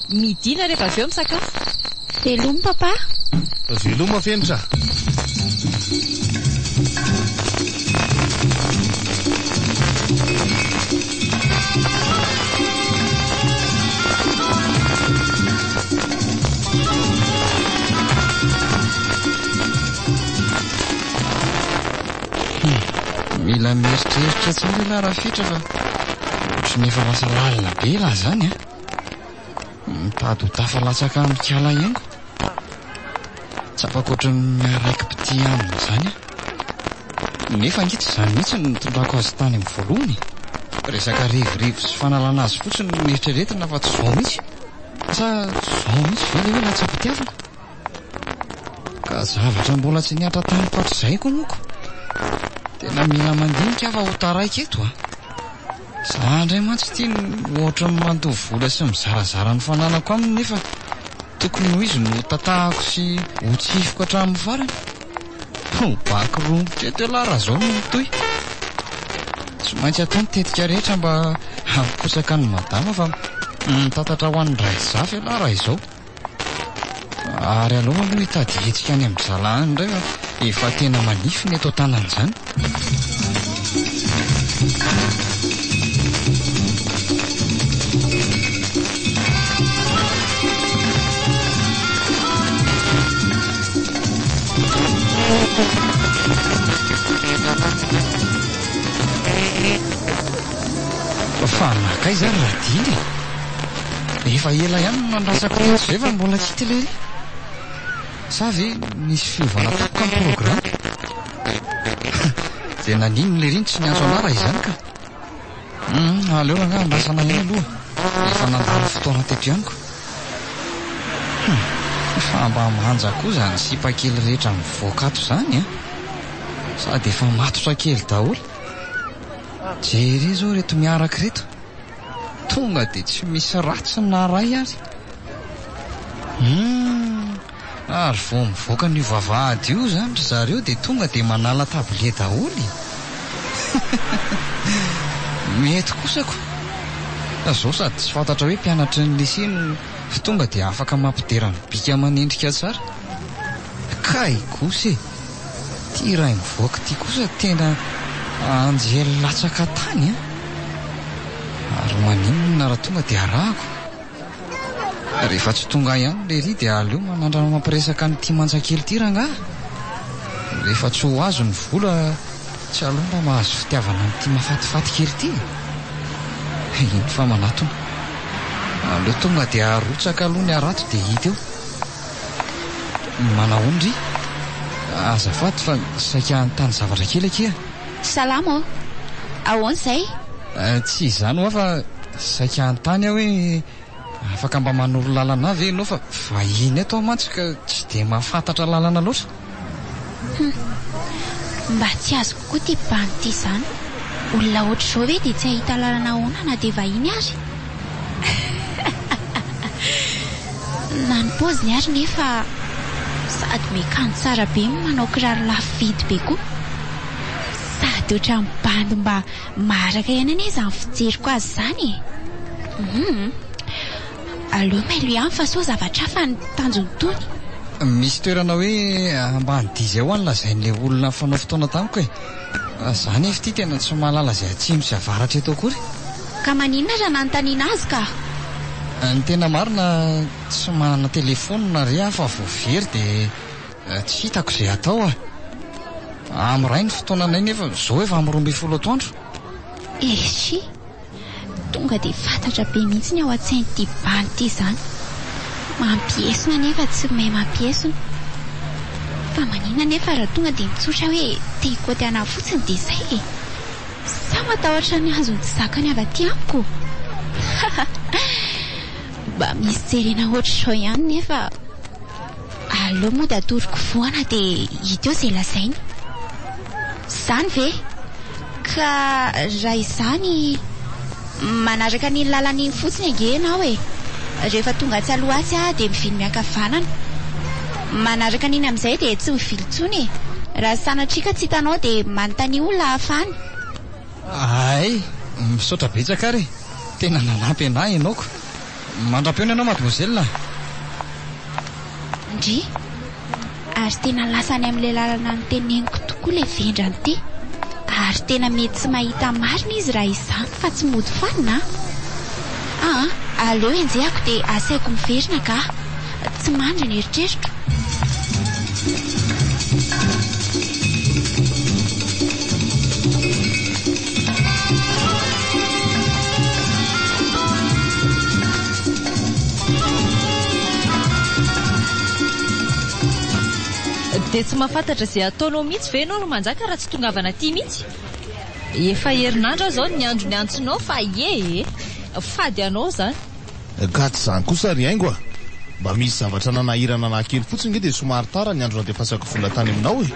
Midina rehefa avy eo misakafo. Veloma papa. Veloma Fenitra. Mila mieritreritra tsara ialahy Rafitra fa ohatry ny efa lasa lalina be ialahy izany a. Mitady ho tafalatsaka amin'ikala ihany ko. Tsapako ohatry ny miaraiki-pitia aminy izany aho. Nefa ange tsy izany mihitsy no nitondrako azy tany amin'ny voalohany e. Resaka rivorivy sy fanalana azy fotsiny no neritreretina fa tsy izao mihitsy. Sa tsy izao mihitsy ve ilay hoe latsa-pitiavana? Ka zavatra mbola tsy nihatra tamiko hatrizay koa moa ko. Tena mila mandinika aho fa ho taraiky eto a. Za indray mantsy ity no ohatran'ny mandoa vola sy mizarazara ny fananako aminy nefa tokony ho izy no hotatahako sy hotsifiko hatramin'ny farany. Ho baky romotra eto ialahy raha izao no mitohy. Tsy maintsy atao ny tetika rehetra mba hampikosaka an'i madama fa mitatatra ho an'ny Raizafy ialahy raha izao. Ary aleo aloha hitady hetsika any amin-dry zalahy any indray fa efa tena manify ny eto an-tanana izany. Fa nankaiza ary Radily e? Efa ela ihany no nandrasako teto izay fa mbola tsy hita ilay Sa ve nisy fiovana tampoka ny programme? Dia naninona lery no tsy niantso anah raha izany ka? Hum, aleo rangahy andrasana ihany aloha, efa nandany fotoana teto ihany ko. Hum, fa mba manja koa izany sipa kely rehetra mivoaka ato izany an! Sady efa matotra kely daholo. Jereo izao ireto miaraka ireto. Tonga dia tsy misy ratsy na ray ary. Humm, ary vao mivoaka an'io vavahady io izany ry zareo dia tonga dia manala tablier daholo e! Mety kosa ko! Zao sady tsy fantatra hoe mpianatry ny lycée no tonga dia afaka mampidera ny bika aman'endrika tsara. Kay kosa e! Ty iray mivoaka ty kosa tena anjely latsaka tany an! Ary maninona raha tonga dia arahako? Rehefa tsy tonga ihany lery dia aleo manandrana mampiresaka an'ity manja kely ity rangaha. Rehefa tsy ho azo ny vola tsy aleo mba mahazo fitiavana an'ity mahafatifaty kely ity e! Iny fa manatona. Aleo tonga dia arotsaka aloha ny harato dia hita eo. Manahoana ndry? Azafady fa saika hanontany zavatra kely akia. Salama ô! Ahoana izay? Tsy izany hoa fa saika hanontany aho hoe afaka mba manoro lalana ahy ve ianao fa vahiny eto aho mantsy ka tsy dia mahafantatra lalana loatra. Hum. Mba tsy azoko koa ity bandy ity izany. Olona ohatr'izao ve dia tsy hahita lalana ahoana na dia vahiny ary? Na ny paoziny ary nefa sady miakanjo tsara be no manao kiraro lafo vidy be koa. Sady ohatran'ny bandy mba maharaka ihany anie izany fijeriko azy izany e. Hum. Aleo mailo ihany fa sao zavatra hafa ny tanjon'i Tony. Misy toerana hoe ambanidia izay ho'a no lazain'ilay olona nifanao fotoana tamiko e. Za nefa ity tena tsy mahalala izay atsimo sy avaratra eto akory. Ka maninona raha nanontaniana azy ka? Ny tena marina tsy manana telephone re aho fa vao very dia tsy hitako izay hatao a. Amin'ny iray ny fotoananay nefa izao efa amin'ny 12 atoandro. Eshi! Tonga dia fantatra be mihitsy ny ao an-tsain'ity bandy ity izany. Mampiesona nefa tsy mahay mampiesona. Fa maninona nefa raha tonga dia mitsotra hoe te hikaoty anà fotsiny dia izay e! Sa matahotra ny hazo ny tsy zakany avy aty amiko? Mba misy jerena ohatr'izao ihany nefa aleo mody atoroko foana dia hita eo izay lazainy. Izany ve? Ka raha izany, manaraka an'iny lalana iny fotsiny ange ianao e! Rehefa tonga atsy aloha atsy aho dia mivily miankavanana. Manaraka an'iny amin'izay dia tsy mivily intsony e! Raha sanatria ka tsy hitanao dia manontania olona hafa any. Hay! Misaotra betsaka ary e! Tena nanampy anah ianao ko! Mandra-pihaona ianao mademoiselle a! Ndry! Ary tena lasa any amin'ilay lalana noteneniko tokoa ilay vendrana ity. Ary tena mety tsy mahita marina izy raha izany fa tsy mody fanina an! Aa, aleo enjehako dia asaiko miverina kah! Tsy mandry ny eritreritro. Dia tsy mahafantatra izay ataonao mihitsy ve ianao ry Manjaka raha tsy tongavana aty mihitsy? Efa herinandro aho izao niandry ny antsonao fa ie e! Fady anao izany. Ka tsy izany kosa ry Haingo a! Mba misy zavatra nanahirana anah kely fotsiny nge dia somary tara ny andro nandefasako vola tany aminao e!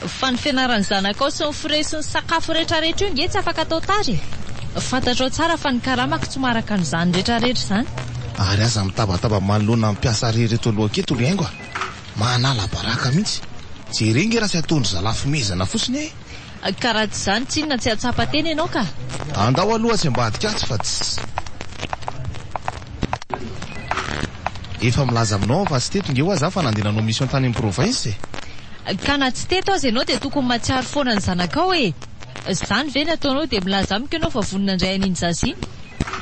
Fa ny fianaran'ny zanakao sy ny frais sy ny sakafo retraretra io nge tsy afaka atao tara e! Fantatrao tsara fa ny karamako tsy maharaka an'izany retraretra izany. Ary aza mitabataba manoloana ny mpiasa rery eto alohako eto ry Haingo a! Manala baraka mihitsy! Jereo nge raha tsy ataon-dry zalahy fomezana fotsiny e! Ka raha tsy izany tsinona tsy hahatsapa tena ianao ka! Andao aloha atsy ambadika atsy fa tsy. Efa milaza aminao aho fa tsy teto nge hoa za fa nandeha nanao mission tany amin'ny province e! Ka na tsy teto aza ianao dia tokony mahatsiaro foana ny zanakao e! Zany ve ny ataonao dia milaza amiko ianao fa vonona handray an'iny zaza iny?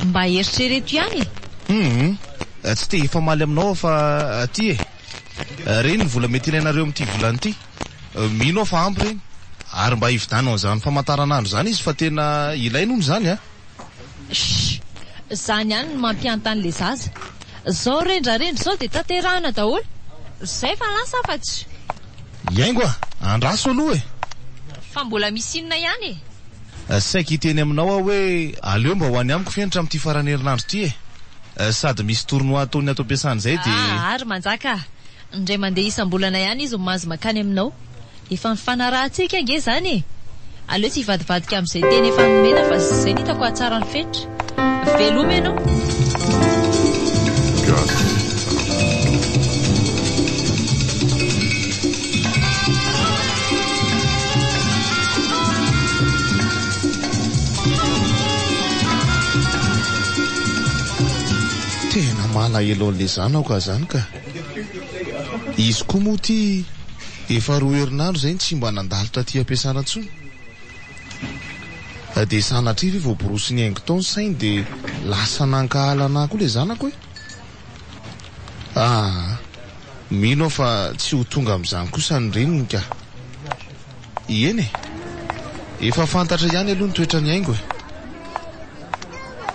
Mba eritrereto ihany e! Hum! Tsy te hifamaly aminao aho fa aty e! Reny ny vola mety ilainareo amin'ity volana ity. Mino aho fa ampy ireny. Ary mba hividiano an'izany famantaranandro izany izy fa tena ilainy hono izany a! Shh! Zany ihany no mampihanta an'le zaza. Zao rendrarendra zao dia tanterahana daholo. Zay fa lasa aho fa tsy. Hiaingo a! Andraso aloha e! Fa mbola misy inona ihany e? Saika hiteny aminao aho hoe aleo mba ho any amiko fenitra amin'ity faran'ny herinandro ity e! Sady misy tournoi ataon'ny ato am-piasana izay dia. Ah ary manjaka a! Indray mandeha isam-bolana ihany izy no mahazo mankany aminao. Efa nifanarahantsika ange izany e! Aleo tsy hivadibadika amin'izay teny efa nomena fa izay no hitako hahatsara ny fetra. Veloma ianao! Gasy. Tena malahelo an'le zanako aho zany ka. Izy koa moa ty efa roa herinandro izay no tsy mba nandalo taty am-piasana intsony. Dia sanatria ve voaborosin'i Haingo tao ny sainy dia lasa nankahala anah koa le zanako e? Aa! Mino aho fa tsy ho tonga amin'izany kosa ny reniny ka. Eny e! Efa fantatra ihany aloha ny toetran'i Haingo e!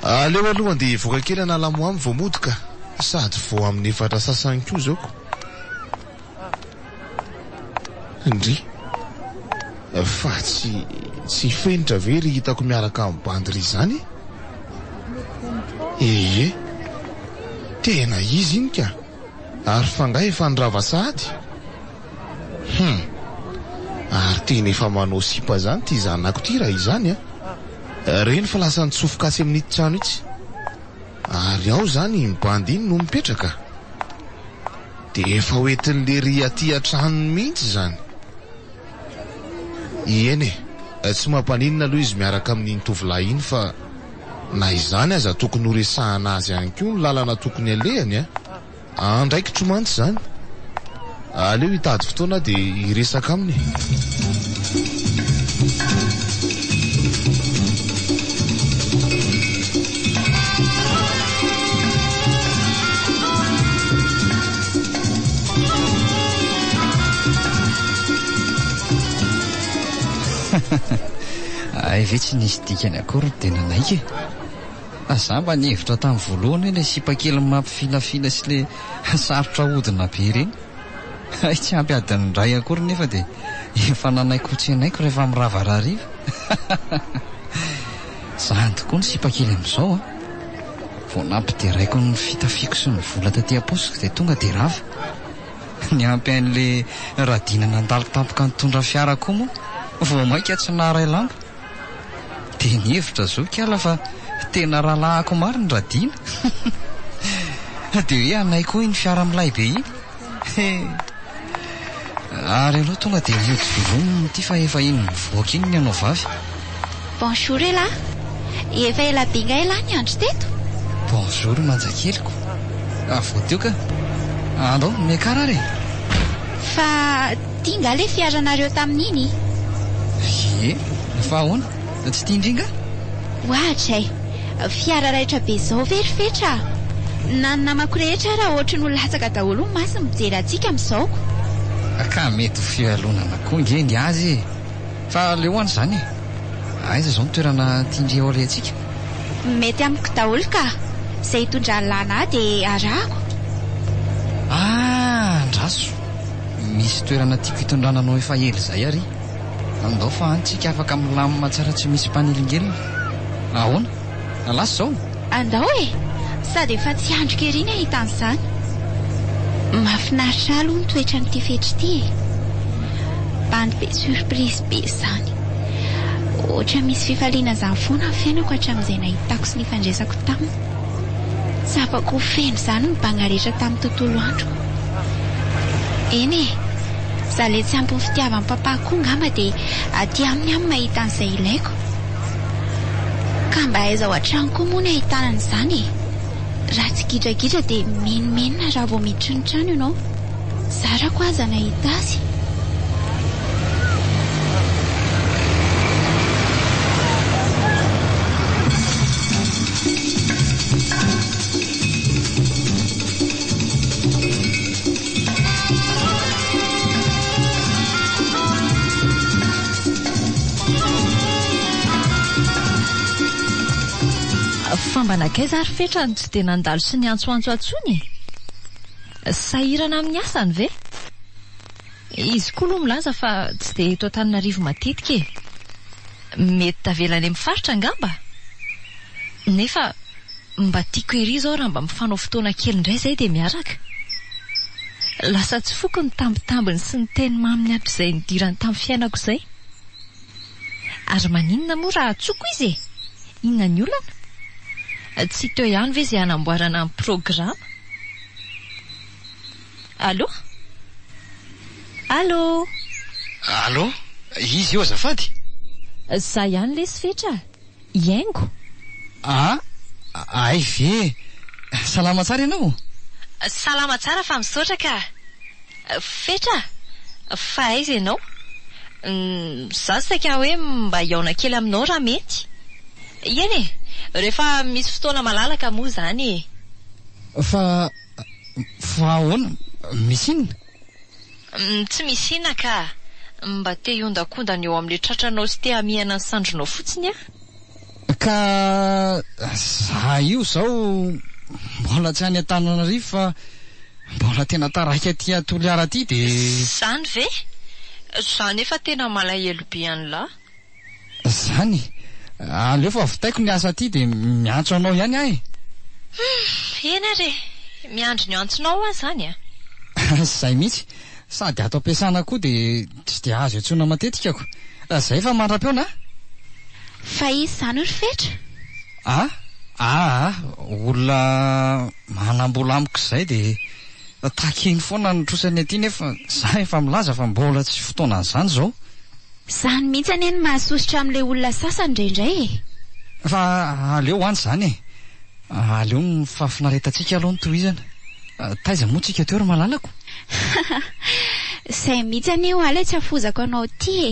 Aleo aloha andeha hivoaka kely hanala-moamy vao mody ka! Sady vao amin'ny efatra sasany koa izao ko! Ndry! Fa tsy tsy fenitra ve ry hitako miaraka amin'ny bandy ry izany e? Ehe! Tena izy iny ka! Ary f'angaha efa nirava sahady? Hum! Ary tena efa manao sipa zany ity zanako ity raha izany an! Reny fa lasa nitsofoka atsy amin'ity trano itsy. Ary ao zany iny bandy iny no mipetraka? Dia efa ho entin'i lery aty an-tranony mihitsy izany. Eny e, tsy mampaninona aloha izy miaraka amin'iny tovolahy iny fa na izany aza tokony ho resahana azy ihany koa ny lalana tokony alehany an! Andraikitro mantsy izany. Aleo hitady fotoana aho dia hiresaka aminy e. Hay ve tsy nisy dikany akory ny dia nanaiky e! Za mba nihevitra tamin'ny voalohany hoe ilay sipa kely mampifilafila sy ilay sarotra ahodina be ireny. Hay tsy ampy adiny iray akory nefa dia efa nanaiky ho tsenaiko rehefa mirava rahariva. Zany tokoa ny sipa kely amin'izao an! Vao nampideraiko ny fitafiako sy ny vola taty am-paosiko dia tonga dia rava. Niampy an'ilay Radina nandalo tampoka nitondra fiara koa moa vao mainka tsy naharay lamba. Dia nihevitra zoky ala fa tena rahalahiko marina Radina. Dia hoe anay koa iny fiara milay be iny. He. Ary aleo tonga dia mody velomina ity fa efa iny mivoaka iny ny anao vavy. Bonjour elah. Efa ela be nga elah niandry teto? Bonjour manjakeliko. Ah, vao teo ka. Andao, miakara ary e. Fa ty nga le fiaranareo tamin'iny? Ie, fa ahoana? Tsy tian-dry nga? Ohatra e, fiara raitra be izao ve ry Fetra a? Na ny namako rehetra ara ohatry ny ho latsaka daholo ny masony mijery antsika amin'izao ko. Ka mety ho fialonana koa nge ny azy e! Fa aleo any izany e! Aiza izao ny toerana tian-dry alehantsika? Mety amiko daholo ka! Izay hitondran'i Lana ahy dia arahako. Ah! Andraso! Misy toerana tiako hitondrana anao efa ela izay ary. Andao fa any tsika afaka milamina tsara tsy misy mpanelingelina. Ahoana? Lasa izao? Andao e! Sady efa tsy andriko ery ny hahita an'izany. Mahafinaritra ahy aloha ny toetran'ity Fetra ity e! Bandy be surprise be izany. Ohatra misy fifaliana izany foana ny fiainako hatramin'izay nahitako sy nifandraisako taminy. Tsapako ho feno izany ny banga rehetra tamin'ny tontolo androko. Eny e! Za le tsy ampy ny fitiavan'i papa koa ngamba dia aty aminy aho no mahita an'izay ilaiko. Ka mba aiza ao an-trano koa moa no ahitana an'izany e? Raha tsy gidragidra dia menomenona raha vao miditra ny trano ianao. Zarako aza nahita azy. Fa mba nankaiza ary Fetra no tsy dia nandalo sy niantsoantso intsony e? Sahirana amin'ny asany ve? Izy koa aloha milaza fa tsy dia eto Antananarivo matetika e! Mety tavela any amin'ny faritra angamba? Nefa mba tiako ery izao raha mba mifanao fotoana kely indray izay dia miaraka. Lasa tsy foko ny tambitambiny sy ny teny maminy hatrizay nidirany tamin'ny fiainako izay. Ary maninona moa raha antsoiko izy e? Inona ny olana? Tsy teo ihany ve izay hanamboarana ny programa? Allô? Allô? Allô? Iza io azafady? Za ihany lesy Fetra a! Hiaingo. Ah, hay ve! Salama tsara ianao? Salama tsara fa misaotra ka! Fetra a! Fa aiza ianao? Za saika hoe mba hihaona kely aminao raha mety. Eny e! Rehefa misy fotoana malalaka moa izany e! Fa, fa ahoana? Misy inona? Tsy misy inona ka! Mba te hihondakondana eo amin'ilay tratranao sy te hamihana ny sandrinao fotsiny aho. Ka za io izao mbola tsy any Antananarivo fa mbola tena taraiky aty Toliara aty dia. Izany ve? Za nefa tena malahelo be an'lah. Zany e! Aleo fa vitaiko ny asa aty dia miantso anao ihany aho e! Humm! Eny ary e! Miandry ny antsonao aho izany a! Izay mihitsy! Sady ato am-piasana koa dia tsy dia azo iantsoana matetika ko! Izay fa mandra-pihaona a! Fa iza izany ry Fetra? A! Aa! Olona manam-bola amiko izay dia takiny foana ny trosany aty nefa za efa milaza fa mbola tsy fotoanan'izany izao. Izany mihitsy anie no mahasosotra amin'ilay olona sasany indraindray e! Fa aleo any izany e! Aleo ny fahafinaretantsika aloha no tohizana. Taiza moa tsika teo ry malalako? Izay mihitsy anie ho'a ilay tsy hafozako anao ity e!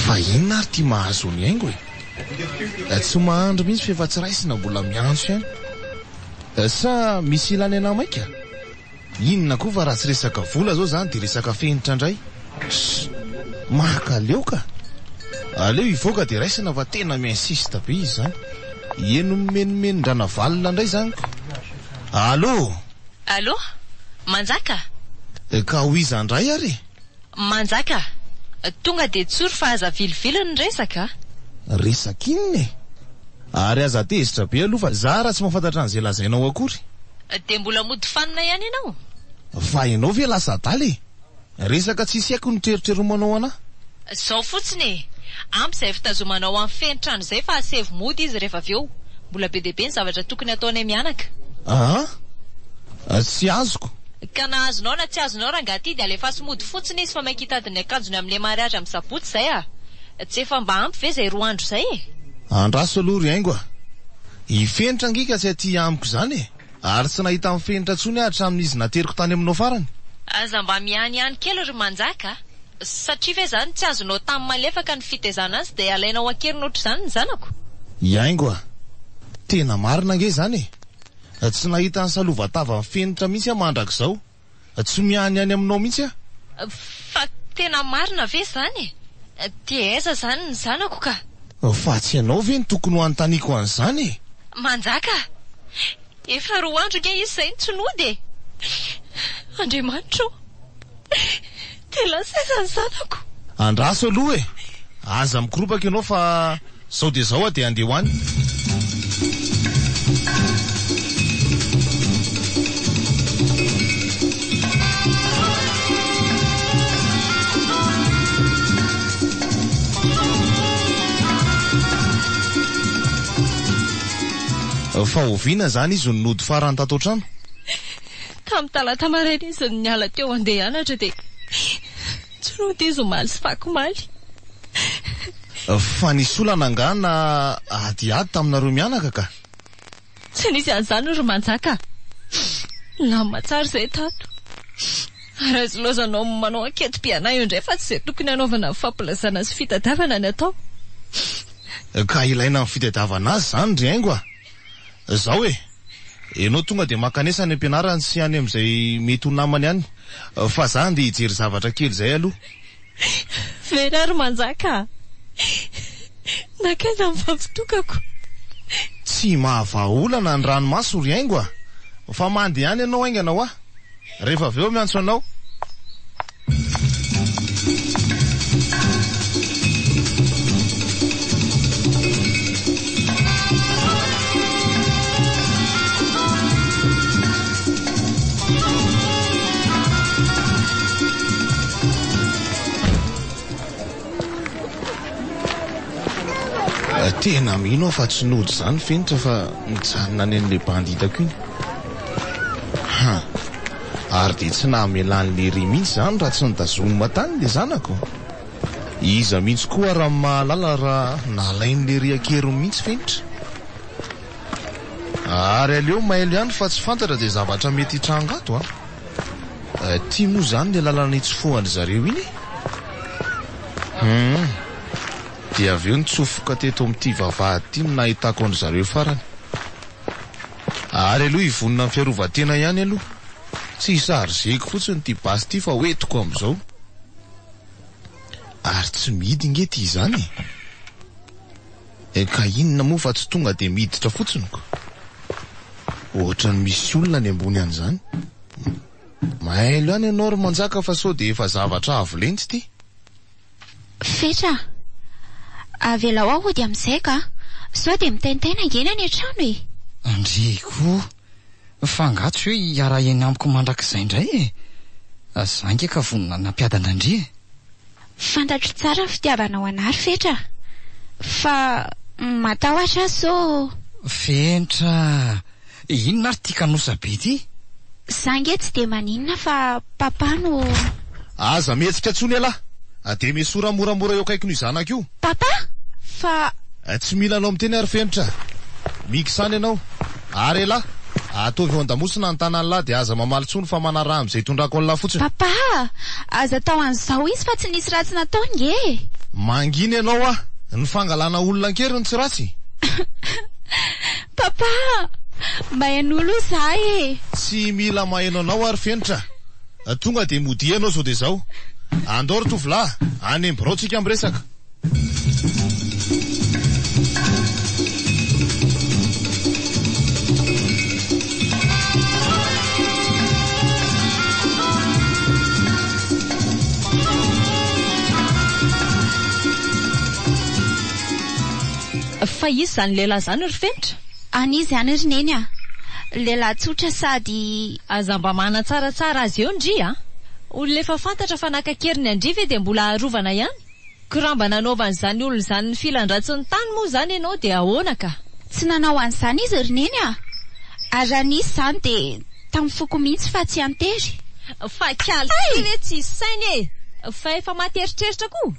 Fa inona ary ity mahazo ny haingo e? Tsy mahandry mihitsy f'efa tsy raisina mbola miantso ihany. Sa misy ilany anah maika? Inona koa fa raha tsy resaka vola zao zany de resaka fenitra ndray. Ssss! Mankaleo ka! Aleo hivoaka de raisina fa tena mi-insiste be izy zany. Heno mimenomenon-dRanavalona ndray zany ko! Allô! Allô! Manjaka? Ka ho iza ndray ary e? Manjaka! Tonga de tsory fa aza aviliviliny ny resaka a! Resaka inona e? Ary aza tezitra be aloha fa za raha tsy mahafantatra an'izay lazainao akory. Dia mbola mody fanina ihany ianao? Fa ianao ve lasa adala e? Resaka tsisy haiko no teroteromanao anah. Zao fotsiny e! Ampy izay fitazomanao an'i Feno trano izay fa asevo mody izy rehefa avy eo. Mbola be dia be ny zavatra tokony hataonay mianaka. Aa! Tsy azoko. Ka na azonao na tsy azonao rangahy ity dia alefaso mody fotsiny izy fa maika hitady ny akanjony amin'ilay mariage amin'ny sabotsy izay ah! Tsy efa mba ampy ve izay roa andro izay e? Andraso aloha ry Haingo a! I Fenitra ange ka tsy aty amiko izany e! Ary tsy nahita an'i Fenitra intsony aho hatramin'izy nateriko tany aminao farany. Aza mba mihanihany kely ry Manjaka a! Satria ve izany tsy azonao tamin'ny malefaka ny fitaizana azy dia alainao an-keriny ohatr'izany ny zanako? I Haingo a! Tena marina ange izany e! Tsy nahita ny salova-tavan'i Fenitra mihitsy aho mandrak'izao. Tsy mihanihany aminao mihitsy aho. Fa tena marina ve izany e? Dia aiza izany ny zanako ka? Fa tsy ianao ve no tokony ho anontaniako an'izany e? Manjaka a! Efa roa andro ange izy izay no tsy nody e! Andriamanitra ô! Dia lasa aiza ny zanako? Andraso aloha e! Aza mikoropaka ianao fa zao dia zao aho dia handeha ho any. Fa oviana izany izy no nody farany tato an-trano? Tamin'ny talata maraina izy no niala teo handeha hianatra dia tsy nody izy omaly sy fakomaly. Fa nisy olana angaha na adiady taminareo mianaka ka? Tsy nisy an'izany ry Manjaka a! Nilamina tsara izay tato. Ary aza ilaozanao manao anketim-pianahy eo indray fa tsy izay tokony hanaovana ny fampilazana sy fitadiavana ny atao. Ka ilaina ny fitadiavana azy izany ry Haingo a! Zao e! Enao tonga dia mankanesa any am-pianarany sy any amin'izay mety ho namany any fa za andeha hijery zavatra kely izay aloha. Very aho ry Manjaka a! Nankaiza ny vavi-tokako? Tsy mahavaha olana ny ranomaso ry Haingo a! Fa mandehana ianao haingana hoa! Rehefa avy eo miantso anao. Tena mino aho fa tsy nody izany Fenitra fa nijanona any amin'ilay bandy hitako iny. Ha! Ary dia tsy namela an'i Lery mihitsy izany raha tsy notazomina tany ilay zanako. Iza mihitsy koa raha mahalala raha nalain'i Lery an-keriny mihitsy Fenitra. Ary aleo mailo ihany fa tsy fantatra izay zavatra mety hitranga ato an. Ity moa izany ilay lalana itsofohan-dry zareo iny e. Hum. Dia avy eo nitsofoka teto amin'ity vavahady ity no nahitako an-dry zareo farany. Ary aloha hivonona amin'ny fiarovan-tena ihany aloha. Tsy hi-charger-ko fotsiny ity basy ity fa hoentiko amin'izao. Ary tsy mihidy nge ity izany e. Eh, ka inona moa fa tsy tonga dia miditra fotsiny ko. Ohatran'ny misy olona any ambony any izany. Mailo ihany ianao ry Manjaka fa sao dia efa zavatra avo lenta ity. Fetra a! Avelao aho hody amin'izay ka! Sao dia mitaintaina ange ny any an-trano e! Ndry koa! Fa angaha tsy hoe hiara-hiaina amiko mandrakizay indray e? Za ange ka vonona nampiadana an-dry e! Fantatro tsara ny fitiavanao anà ry Fetra a! Fa matahotra aho sao. Fenitra a! Inona ary ity kanosa be ity? Za nge tsy dia maninona fa papa no. Aza mihetsika intsony ialahy! Dia miesora moramora eo akaikin'io zanako io. Papa! Fa. Tsy mila anao miteny ary Fenitra a! Mikisana ianao. Ary ialahy, ataovy eo an-damosina ny tanan'lah dia aza mamaly intsony fa manaraha amin'izay itondrako an'lah fotsiny. Papa a! Aza atao an'izao izy fa tsy nisy ratsy nataony nge e! Mangina ianao ah! Ny fangalana olona an-keriny tsy ratsy? Papa a! Maheno aloha za e! Tsy mila maheno anao aho ry Fenitra a! Tonga dia modia ianao zao dia zao. Andao ry tovolahy, any amin'ny birao tsika miresaka. Fa iza izany lehilahy izany ry Fenitra? Any izy any ry Neny a! Lehilahy tsotra sady. Aza mba manatsaratsara azy eo ndry a! Olona efa fantatra fa naka an-keriny an-dry ve dia mbola arovana ihany? Ko raha mba nanaovan'izany olona izany ny filan-dratsiny tany moa izany ianao dia ahoana ka? Tsy nanao an'izany izy ry Neny a! Ary raha nisy izany dia tamin'ny foko mihitsy fa tsy an-tery. Fa kaly ty ve tsisy saina e! Fa efa maty eritreritra koa!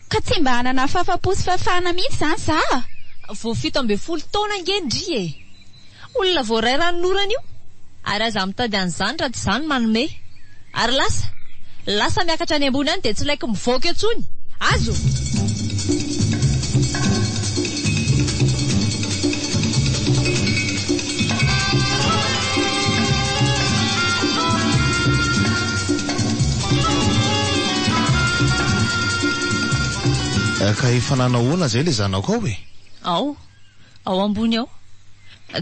Ka tsy mba hanana fafa-po sy fahafahana mihitsy izany za a! Vao 17 taona ange ndry e! Olona voaray ranonorana io! Ary aza mitady an'izany raha tsy izaho no manome. Ary lasa! Lasa miakatra any ambony any dia tsy laiko mivoaka intsony! Azo! Ka efa nanahoana izay ilay zanakao e? Ao. Ao ambony ao.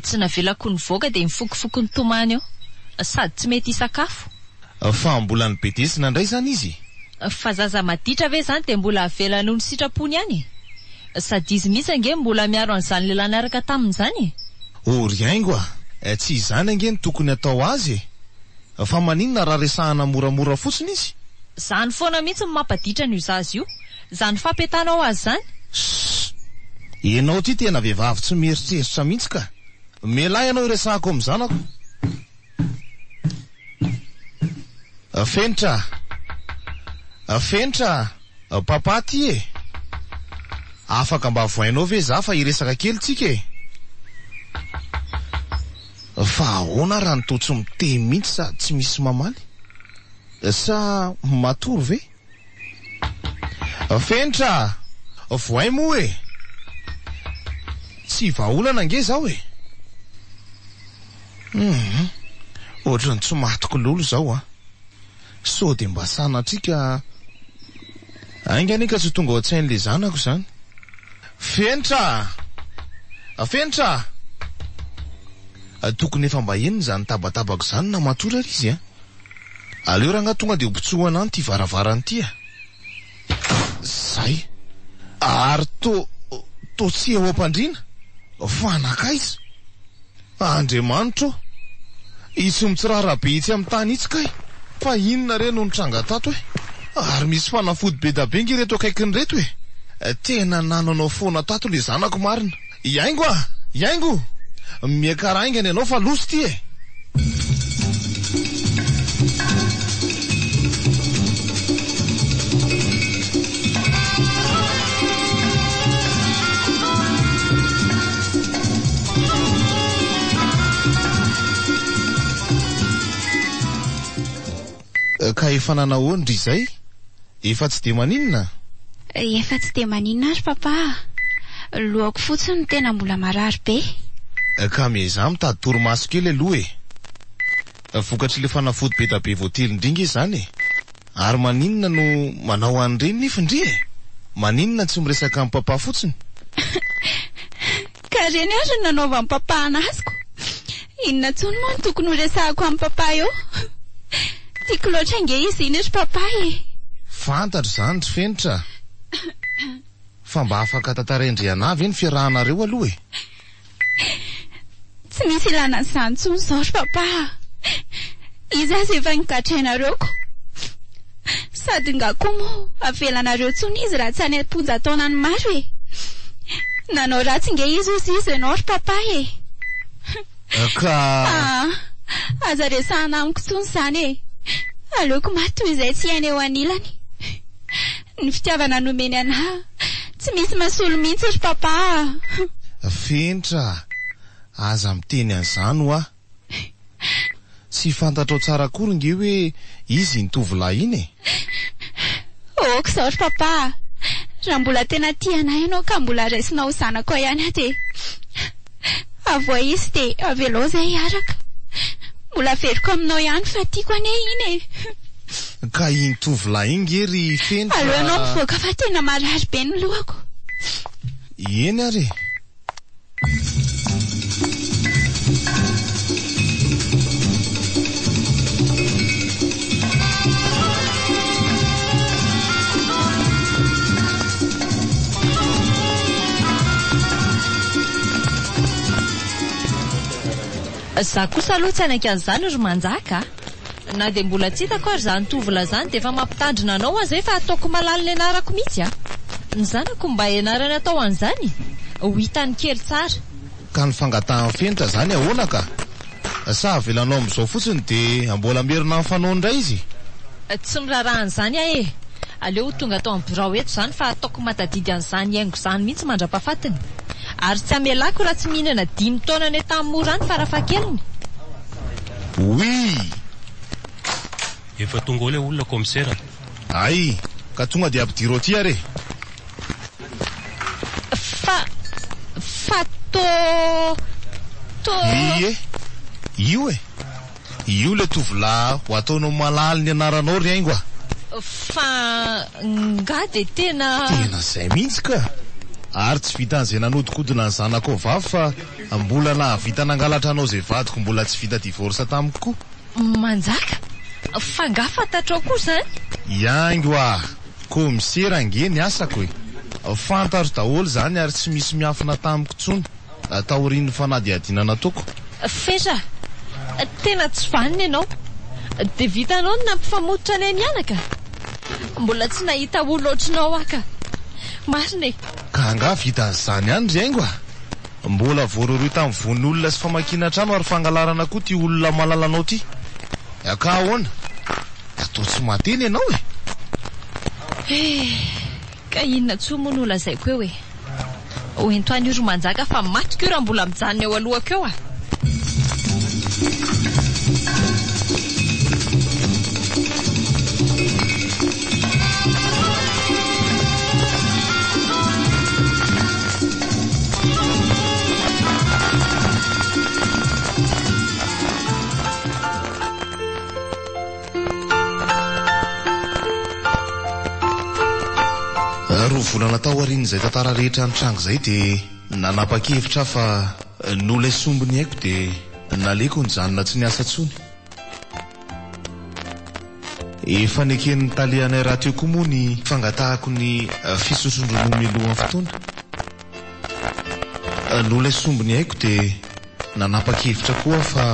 Tsy navelako nivoaka dia mifokofoko nitomany ao. Sady tsy mety hisakafo. Fa mbola nibedesina indray izany izy? Fa zaza maditra ve izany dia mbola avela noho ny sitrapony ihany e? Sady izy mihitsy ange mbola miaro an'izany lehilahy niaraka taminy izany e! O ry haingo a! Tsy izany ange no tokony atao azy e! Fa maninona raha resahana moramora fotsiny izy? Izany foana mihitsy no mampaditra an'io zaza io. Izany fampiatanao azy izany? Ssss! Ianao ity tena vehivavy tsy mieritreritra mihitsy ka! Mialà ianao hiresahako amin'ny zanako. Fenitra a! Fenitra a! Papa ty e! Afaka mba vohainao ve za fa hiresaka kely tsika e! Fa ahoana raha ny toa tsy miteny mihitsy sady tsy misy mamaly? Sa matory ve? Fenitra a! Vohay moa e! Tsy vahaolana ange izao e! Hum! Ohatran'ny tsy matiko lolo izao an! Sao dia mba sanatria ka Ainga anie ka tsy ho tonga ao an-tsain'ilay zanako izany. Fenitra a! Fenitra a! Tokony efa mba henony izany tabatabako izany na matory ary izy an! Aleo rangahy tonga dia hopitsohana any ity varavarana ity a! Zay! Ary to, to tsy eo am-pandriana? Fa nankaiza? Andriamanitra ô! Itsy mitsirara be itsy amin'ny tany itsy kay! Fa inona re no nitranga tato e? Ary misy fanafody be da be nge ireto akaikiny ireto e! Tena nanonao foana tato le zanako marina! Hiaingo a! Hiaingo! Miakara haingana ianao fa loza ity e! Ka efa nanahoan dry izay? Efa tsy dia maninona? Efa tsy dia maninona ary papa a! Lohako fotsiny no tena mbola marary be. Ka miezaha mitady torimaso kely aloha e! Vokatr'ilay fanafody be da be voatelin-dry nge izany e! Ary maninona no manao an'ireny nefa ndry e? Maninona tsy miresaka amin'i papa fotsiny? Ka ireny ary no nanaovan'i papa an'azy ko! Inona intsony moa no tokony ho resahako amin'i papa eo? Tiako loatra ange izy iny ry papa e! Fantatro izany ry Fenitra a! Fa mba afaka tantarain-dry anah ve ny fiarahanareo aloha e? Tsy misy ilana an'izany intsony izao ry papa a! Izy aza efa nogadrainareo ko! Sady nga koa moa avelanareo intsony izy raha tsy any am-ponja taonany maro e! Nanao ratsy nge izy hozy izy ianao ry papa e! Ka. Ah! Aza resahana amiko intsony izany e! Aleoko maty toy izay tsy hiaina eo anilany. Ny fitiavana nomeny anah tsy misy mahasolo mihitsy ry papa a! Fenitra a! Aza miteny an'izany hoa! Tsy fantatrao tsara akory nge hoe izy iny tovolahy iny e! Ok izao ry papa a! Raha mbola tena tia anah ianao ka mbola raisinao ho zanakao ihany aho dia avoay izy dia avelao izay hiaraka. Mbola averiko aminao ihany fa tiako anie iny e! Ka iny tovolahy iny nge ry Fenitra. Aleo ianao mivoaka fa tena marary be ny lohako. Eny ary e! Za kosa aloha tsy hanaiky an'izany ry Manjaka a! Na dia mbola tsy hitako ary izany tovolahy izany dia efa mampitandrina anao aho izay fa ataoko malala ny anarako mihitsy a! Ny zanako mba ianarany atao an'izany? Ho hitany kely tsara. Ka ny fangatahan'i Fenitra zany ahoana ka? Sa avelanao amin'izao fotsiny dia mbola merina ny fanaony indray izy? Tsy miraharaha an'izany aho e! Aleo ho tonga ato amin'ny birao eto izany fa ataoko mahatadidy an'izany haingo izany mihitsy mandra-pahafatiny. Ary tsy hamelako raha tsy mihinana dimy taona any Antanimora any farafahakeliny. Oui! Efa tonga ao ilay olona kaomisera. Hay! Ka tonga dia ampidiro aty ary e! Fa, fa tô, tô. Ie! Io e! Io ilay tovolahy ho ataonao malala ny anaranao ry haingo a! Fa nga dia tena. Tena izay mihitsy ka! Ary tsy vitan'izay nanodikodina ny zanakao vavy fa mbola nahavita nangalatra anao izay vadiko mbola tsy vita divorce tamiko koa. Manjaka, fa nga fantatrao koa izany? Hiaingo ah! Kaomisera ange ny asako e! Fantatro daholo izany ary tsy misy miafina tamiko intsony taorian'ny fanadihadiana nataoko. Fetra, tena tsy vanona ianao. Dia vitanao ny nampifamototra anay mianaka? Mbola tsy nahita olona ohatrinao aho ka. Marina e! Ka angaha vitan'izany ihany ry Haingo ah! Mbola voarohirohy tamin'ny vono olona sy famakiana trano ary fangalarana koa ity olona malalanao ity. Ka ahoana? Atao tsy mahateny ianao e! Eh! Ka inona intsony moa no holazaiko eo e! Hoento any io ry Manjaka fa matiko io raha mbola mijanona eo alohako eo ah! Roa volana taorian'izay tantara rehetra nitranga izay dia nanapa-kevitra aho fa noho ilay sombiny aiko dia naleoko nijanona tsy niasa intsony. Efa neken'ny tale anay rahateo koa moa ny fangatahako ny fisotron-dronono mialohan'ny fotoana. Noho ilay sombiny aiko dia nanapa-kevitra koa aho fa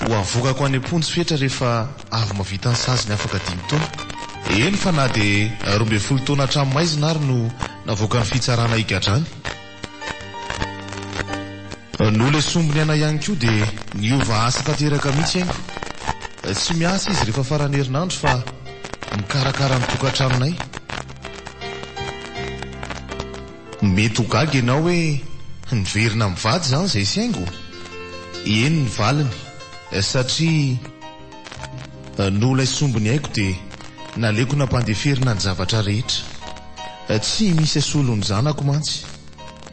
ho avokako any am-ponja Fetra rehefa avy mahavita ny saziny afaka dimy taona. Eny fa na dia 12 taona hatramin'ny maizina ary no navoakan'ny fitsarana higadrany. Noho ilay sombiny aina ihany koa dia niova asa tanteraka mihitsy Haingo. Tsy miasa izy rehefa faran'ny herinandro fa mikarakara ny tokantranonay. Mety ho gaga ianao hoe niverina mivady izany izay sy Haingo? Eny ny valiny, satria noho ilay sombiny aiko dia naleoko nampandeferina ny zavatra rehetra. Tsy misy asolo ny zanako mantsy.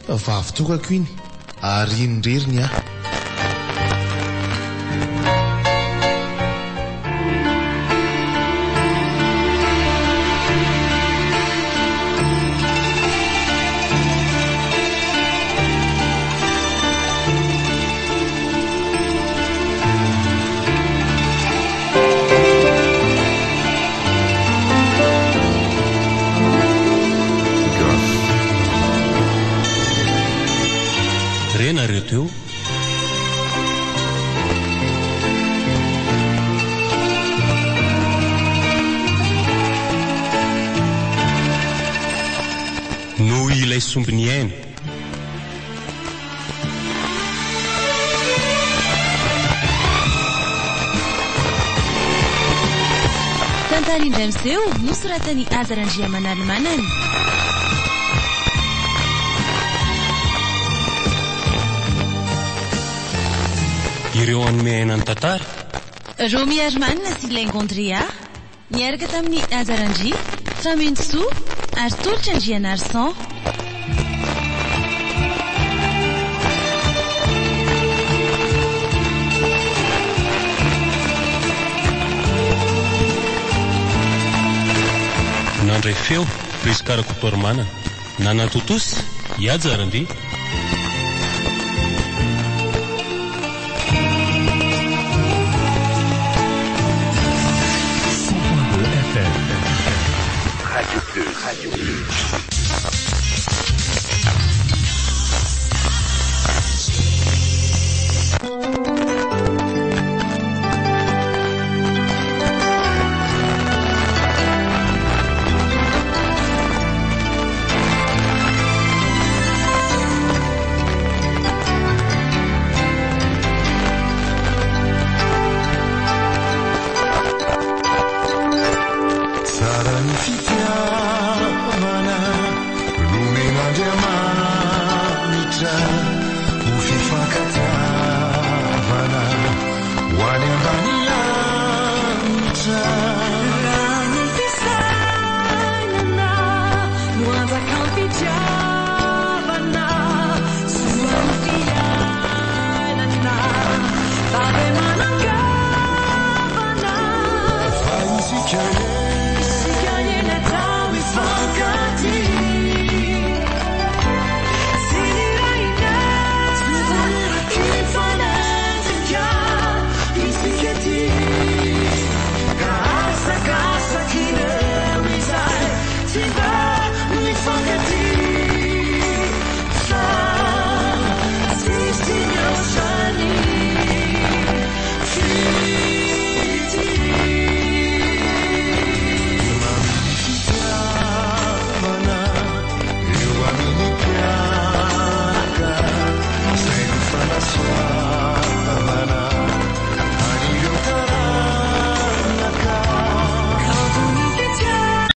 Vavy tokako iny ary iny irery ny ahy. Re nareo teo. Noho ilay sombiny aina. Tantara indray miseho nosoratan'i Haja Randriamanalimanana. Ireo hanome aina ny tantara. Romy Herman sy Laingo Andrea. Niaraka tamin'i Haja Randria, Famonjisoa ary Tolotra Andrianarison. Nandray feo, Prisca Rakotoarimanana. Nanatontosa, i Haja Randria. Radio Plus.